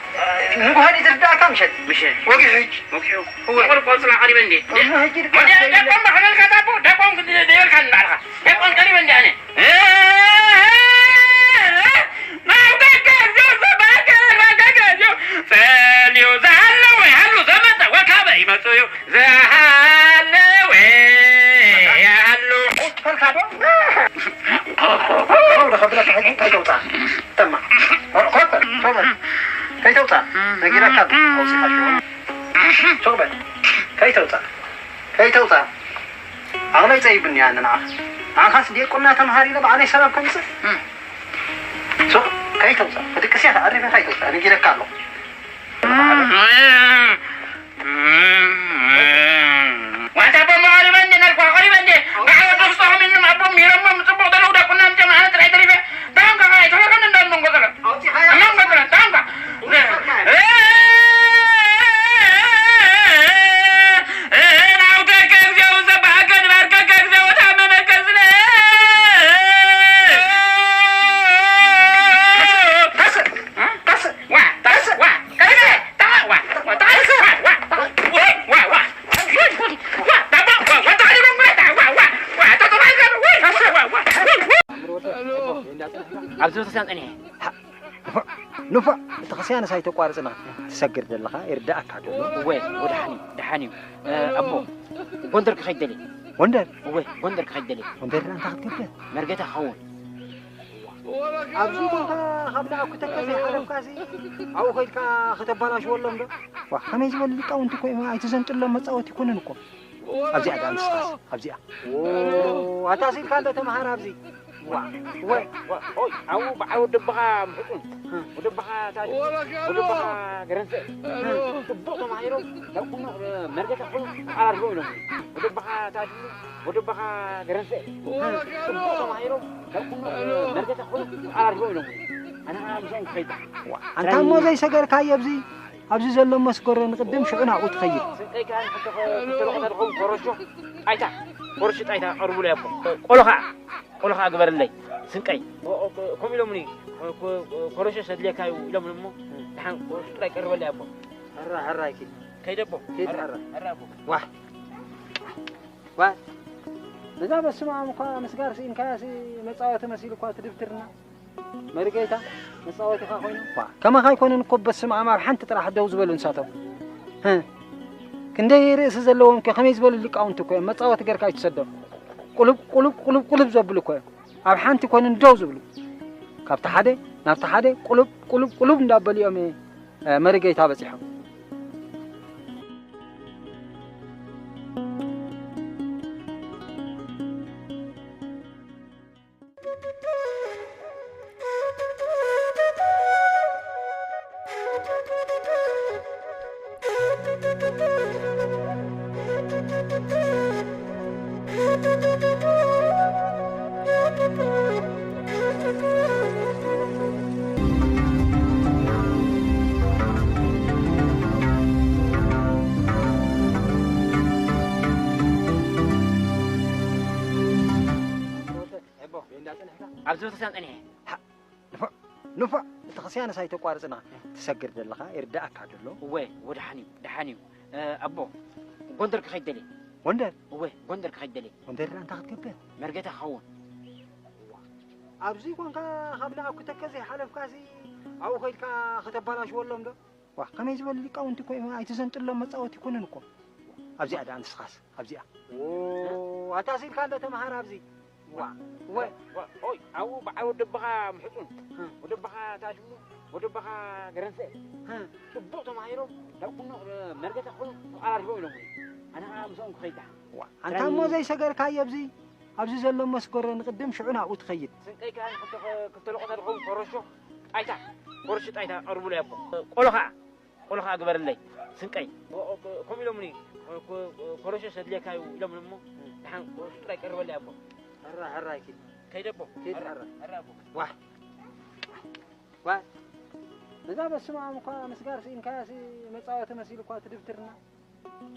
ንጉሆ ድዩ ዝርዳእካ ምሸት? ምሸት። ወጊሑ ሕጂ? ወጊሑ። እወ። ምቑር ቆጽላ ቀሪበ እንዴ? እሞ ሕጂ ድቃስ ወዲ የለ። ደቆም በኸለልካ ታቦ፣ ደቆም ክንዲ ደየልካ ንባዕልኻ። ደቆም ቀሪበ እንዴ ኣነ? ናብ ደገ፣ ናብ ደገ፣ ናብ ደገ፣ ጸልዩ ዝሃለወ ይሃሉ ዘመጸ ወካበ ይመጽእ እዩ። ዝሃለወ ይሃሉ። ቁጭ በልካ ዶ? ዶ ከብለካ ሕጂ እንታይ ተውጻእ? ተማ። ኮተ፣ ሱቕ በል። ከይተውጻእ። ነጊረካ ኣለኹ። ኣውጺኻ ሽዑ። ሱቕ በል። ከይተውጻእ። ከይተውጻእ። ዓቕለይ ጸይቡኒ ኣነ ንዓኻ። ንዓኻስ ዲያቆና ተምሃር ኢለ ባዕለይ ሰበብ ከምጽእ? ሱቕ፣ ከይተውጻእ። ክድቅስ እየ፣ ኣሪፈ ከይተውጻእ። ነጊረካ ኣለኹ። ዋንታ ኣቦ መቐሪበ እንዴ፣ ነርኳ ቀሪበ እንዴ። ባዕሉ ተኽስቶም ኢልም ኣቦ ሚሮሞ ምጽቡቕ ዘለዉ ዳቁና ምጨም ኣነ ጥራይ ተሪፈ። ታንካ ኸኣ ኣይተረፈን እንዳል መንጎ ዘለ። ኣውጺኻያ። መንጎ ዘለ፣ ታንካ። ናውተከ እግዚኦ ዘባከ ንባርከከ እግዚኦ ታመነከ ስለ። ኣብዚ ቤተክርስትያን ጸኒሐ። ንፉዕ፣ ንፉዕ፣ ቤተክርስትያንስ ኣይተቋርጽና ትሰግር ዘለኻ ይርዳእካ ዶ? እወ፣ እወ፣ ደሓን እዩ፣ ደሓን እዩ። እ፣ ኣቦ፣ ጎንደር ክኸይድ ደልየ። ጎንደር? እወ፣ ጎንደር ክኸይድ ደልየ። ጎንደር እንታይ ክትገብር? መርገታ ክኸውን። ኣብዚ ቦታ ካብ ንኣኩተካ ዘይሓለፍካሲ ኣብኡ ከይድካ ከተባላሽወሎም ዶ? ዋ፣ ከመይ ዝበሉ ሊቃውንቲ እኮ እዮም፣ ኣይትዘንጥሎም መጻወቲ ኣይኮኑን እኮ። ኣብዚኣ ደኣ ንስኻስ፣ ኣብዚኣ። ኦ፣ ኣታ ሲልካ እንዶ ተምሃር ኣብዚ። ዋ፣ ወ-፣ ዋ፣ ኦይ፣ ኣው በዓል ወደብኻ ምሕጹን፣ ወደብኻ ታጅ፣ ወደብኻ ገረንሰ፣ ጽቡቕ ተማሂሮም፣ ናብ ቁኖ፣ መርገታ ኮይኑ ተዓራሪቦም ኢሎም። ወደብኻ ታጅ፣ ወደብኻ ገረንሰ፣ ጽቡቕ ተማሂሮም፣ ናብ ቁኖ፣ መርገታ ኮይኑ ተዓራሪቦም ኢሎም። ኣነ ኸዓ ምስኦም ክኸይድ። ዋ፣ ኣንታ እሞ ዘይሰገርካዮ ኣብዚ፣ ኣብዚ ዘሎ መስገሮ ንቅድም ሽዑ ናብኡ ትኸይድ። ስንቀይ ከኣ ንሕቶ ክልተ ልቑ ተድኹም ኮረሾ ጣይታ፣ ኮረሾ ጣይታ ቀርቡለይ ኣቦ። ቆሎ ኸዓ፣ ቆሎ ኸዓ ግበረለይ ስንቀይ። ኦ፣ ኦ፣ ከምኡ ኢሎምኒ፣ ኮ-፣ ኮ-፣ ኮረሾ ሰድልየካ እዩ ኢሎምኒ እሞ፣ ደሓን ኮረሾ ጥራይ ቀርበለይ ኣቦ። ሕራ፣ ሕራይ ኪድ። ከይደ ኣቦ። ኪድ፣ ሕራ፣ ሕራ። ሕራ ኣቦ። ዋህ። ዋ። ነዛ በስመ ኣብ እኳ ምስጋር ስኢንካያሲ መጻወቲ መሲሉ እኳ ትድብትርና። መርጌታ መጻወቲኻ ኮይኑ። ዋ፣ ከማኻ ኣይኮኑን እኮ በስመ ኣብ ኣብ ሓንቲ ጥራሕ ደው ዝበሉ ንሳቶም። ህ። ክንደይ ርእሲ ዘለዎም ከ ከመይ ዝበሉ ሊቃውንቲ እኮ እዮም። መጻወቲ ገርካ ኣይትሰዶም። ቁሉብ፣ ቁሉብ፣ ቁሉብ፣ ቁሉብ ዘብሉ እኮ እዮም። ኣብ ሓንቲ ኮይኖም ደው ዝብሉ። ካብቲ ሓደ ናብቲ ሓደ ቁሉብ፣ ቁሉብ፣ ቁሉብ እንዳበሉ እዮም፣ እ፣ መርጌታ በጺሖም። ኣብዚ ቤተክርስትያን ጸኒሐ። ንፉዕ፣ ንፉዕ፣ ቤተክርስትያንስ ኣይተቋርጽና። ትሰግር ዘለኻ ይርዳእካ ደሎ። እወ፣ እወ፣ ደሓን እዩ፣ ደሓን እዩ። እ፣ ኣቦ፣ ጎንደር ክኸይድ ደልየ። ጎንደር? እወ፣ ጎንደር ክኸይድ ደልየ። ጎንደር ደኣ እንታይ ክትገብር? መርጌታ ክኸውን። ኣብዚ ኮንካ ካብ ለኣኩ ተከዘ ሓለፍካሲ ኣብኡ ኸይድካ ከተባላሽወሎም ዶ? ዋ፣ ከመይ ዝበሉ ሊቃውንቲ እኮ እዮም፣ ኣይትዘንጥሎም መጻወቲ ኣይኮኑን እኮ። ኣብዚኣ ደኣ ንስኻስ፣ ኣብዚኣ። ዎ፣ ኣታ ሲልካ እንዶ ተምሃር ኣብዚ። ዋ፣ ወ-፣ ዋ፣ ኦይ፣ ኣብኡ በዓል ወደብኻ ምሕጹን፣ እ። ወደብኻ ታሽሙ፣ ወደብኻ ገረንሰ። እ። ጽቡቕ ተማሂሮም፣ ናብ ቁኖ፣ መርገታ ኮይኑ ተቐራሪቦም ኢሎም። ኣነ ኸዓ ምስኦም ክኸይድ ደሓን። ዋ፣ ኣንታ እሞ ዘይሰገርካዮ ኣብዚ፣ ኣብዚ ዘሎ መስገሮ ንቅድም ሽዑ ናብኡ ትኸይድ። ስንቀይ ከኣ ንክልተ፣ ክልተ ለቆታ ድኸውን ኮረሾ ጣይታ፣ ኮረሾ ጣይታ ቀርቡለይ ኣቦ። ቆሎ ኸዓ ቆሎ ኸዓ ግበረለይ ስንቀይ። ኦ፣ ኦ፣ ኮ-፣ ከምኡ ኢሎምኒ፣ ኮ-፣ ኮ-፣ ኮረሾ ሰድልየካ እዩ ኢሎምኒ እሞ፣ ደሓን ኮረሾ ጥራይ ቀርበለይ ኣቦ። ሕራ፣ ሕራ ይኪድ። ከይደ ኣቦ። ኪድ፣ ሕራ፣ ሕራ። ሕራ ኣቦ። ዋህ። ዋህ። ነዛ በስመ ኣብ እኳ ምስጋር ስኢንካያሲ መጻወቲ መሲሉ እኳ ትድብትርና።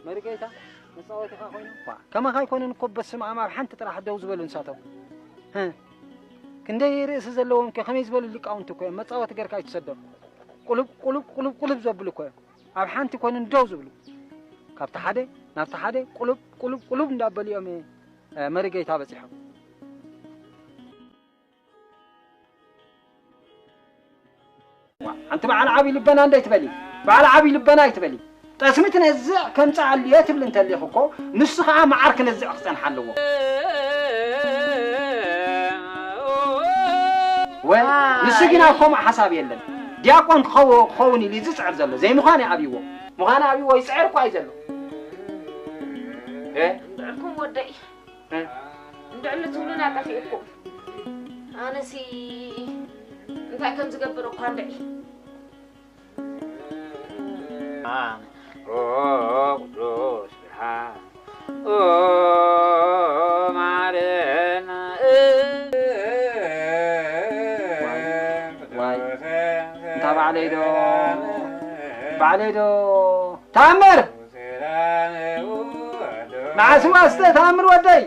መርጌታ መጻወቲኻ ኮይኑ። ዋ፣ ከማኻ ኣይኮኑን እኮ በስመ ኣብ ኣብ ሓንቲ ጥራሕ ደው ዝበሉ ንሳቶም። ህ። ክንደይ ርእሲ ዘለዎም ከ ከመይ ዝበሉ ሊቃውንቲ እኮ እዮም። መጻወቲ ገርካ ኣይትሰዶም። ቁሉብ፣ ቁሉብ፣ ቁሉብ፣ ቁሉብ ዘብሉ እኮ እዮም። ኣብ ሓንቲ ኮይኖም ደው ዝብሉ። ካብቲ ሓደ ናብቲ ሓደ ቁሉብ፣ ቁሉብ፣ ቁሉብ እንዳበሉ እዮም፣ እ፣ መርጌታ በጺሖም። ኣንቲ በዓል ዓብዪ ልበና እንዶ ኣይትበሊ፣ በዓል ዓብዪ ልበና ኣይትበሊ። ጠስሚ ትነዝዕ ከምጽኣሉ እየ ትብሊ እንተሊኺ እኮ፣ ንሱ ኸኣ መዓር ክነዝዕ ክጸንሓ ኣለዎ። ወ-፣ ንሱ ግና ከምኡ ሓሳብ የለን። ዲያቆን ክኸው-፣ ክኸውን ኢሉ እዩ ዝጽዕር ዘሎ። ዘይምዃኑ እዩ ኣብይዎ። ምዃኑ ኣብይዎ ይጽዕር እኳ እዩ ዘሎ። እ? እንድዕልኩም ወደይ። እ? እንድዕሊ ትብሉና ጠፊእኩም። ኣነሲ እንታይ ከም ዝገብር እኳ እንድዒ። ኦ ቅዱስ ብርሃን፣ ኦ ማረና። ዋይ፣ ዋይ። እንታ ባዕለይ ዶ፣ ባዕለይ ዶ። ተኣምር! መዓስ ዋስተ ተኣምር ወደይ?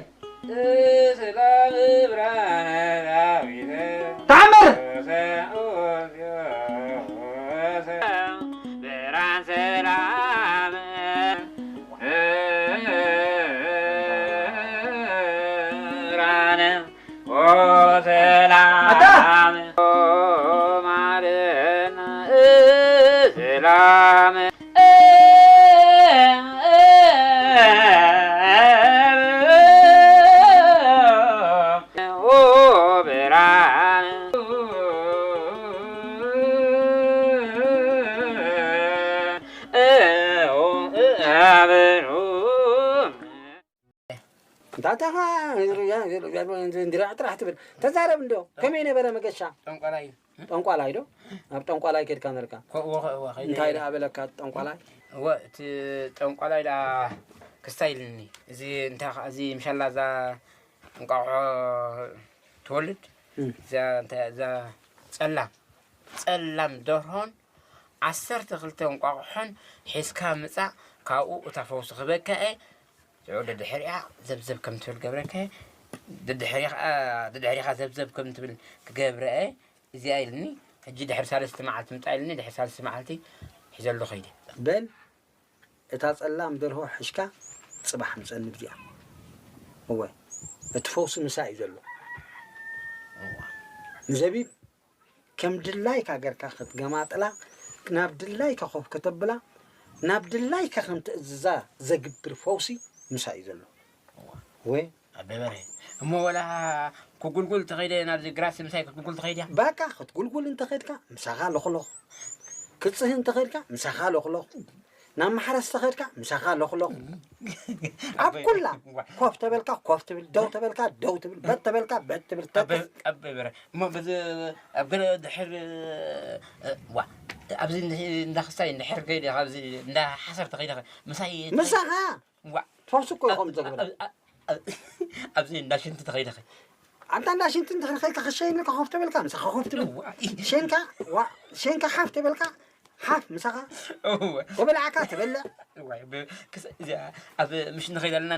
ተኣምር! ብርሃን ሰላም ብርሃን ኦ ሰላም ኣታ! ኦ ማረና ሰላም ታታኻ እንድራዕ ጥራሕ ትብል። ተዛረብ እንዶ። ከመይ ነበረ መገሻ? ጠንቋላይ። ጠንቋላይ ዶ? ኣብ ጠንቋላይ ከድካ ነርካ? እንታይ ደኣ በለካ ጠንቋላይ? እወ፣ እቲ ጠንቋላይ ደኣ ክስታይ ኢልኒ። እዚ እንታይ ኸ-፣ እዚ ምሻላ እዛ እንቋቑሖ ትወልድ? እዛ እንታይ እዛ ጸላም፣ ጸላም ደርሆን ዓሰርተ ክልተ እንቋቑሖን ሒዝካ ምጻእ፣ ካብኡ እታ ፈውሲ ክበካ እየ። ሽዑ ደድሕሪኣ ዘብዘብ ከም ትብል ገብረካ እየ። ደድሕሪኻ፣ ደድሕሪኻ ዘብዘብ ከም ትብል ክገብረ እየ። እዚኣ ኢልኒ። ሕጂ ድሕሪ ሳልስቲ መዓልቲ ምጻእ ኢልኒ። ድሕሪ ሳልስቲ መዓልቲ ሒዘሉ ከይደ። በል፣ እታ ጸላም ደርሆ ሕሽካ ጽባሕ ምጸኒ ብዚኣ። እወ፣ እቲ ፈውሲ ምሳይ እዩ ዘሎ። እዋ። ንዘቢብ ከም ድላይካ ገርካ ክትገማጥላ፣ ናብ ድላይካ ኮፍ ከተብላ፣ ናብ ድላይካ ከም ትእዝዛ ዘግብር ፈውሲ ምሳይ እዩ ዘሎ። እዋ። እወ። ኣበበረ። እሞ ወላ ክጉልጉል ተኸይደ፣ ናብዚ ግራስ ምሳይ ክትጉልጉል ተኸይድያ? በቃ ክትጉልጉል እንተኸድካ ምሳኻ ለኽለኽ፣ ክጽህ እንተኸድካ ምሳኻ ለኽለኽ፣ ናብ ማሕረስ ተኸድካ ምሳኻ ለኽለኽ። ኣብ ኩላ ዋ። ኮፍ ተበልካ ኮፍ ትብል፣ ደው ተበልካ ደው ትብል፣ በት ተበልካ በት ትብል፣ ተትፍ ኣበ-፣ ኣበበረ። እሞ በዚ ኣብ ገለ ድሕር፣ እ፣ ዋ፣ ኣብዚ እንድ-፣ እንዳ ክስታይ እንድሕር ከይደ፣ ካብዚ እንዳ ሓሰር ተኸይደ፣ ምሳይ ምሳኻ ዋ። ፈውሲ እኮ እዩ ከምኡ ዘግብር። ኣብ-፣ ኣብ-፣ ኣብዚ እንዳ ሽንቲ ተኸይደ ኸ? ኣንታ እንዳ ሽንቲ እንድሕር ኸይድካ ክሸይን ኢልካ ኮፍ ተበልካ፣ ምሳኻ ኮፍ ትብል። ዋ። ሸንካ፣ ዋ፣ ሸንካ ሓፍ ተበልካ፣ ሓፍ ምሳኻ። እወ። ተበላዕካ ትበልዕ። ዋይ፣ ብ-፣ ክስ-፣ እዚኣ ኣብ ምሽ ንኸይድ ኣለና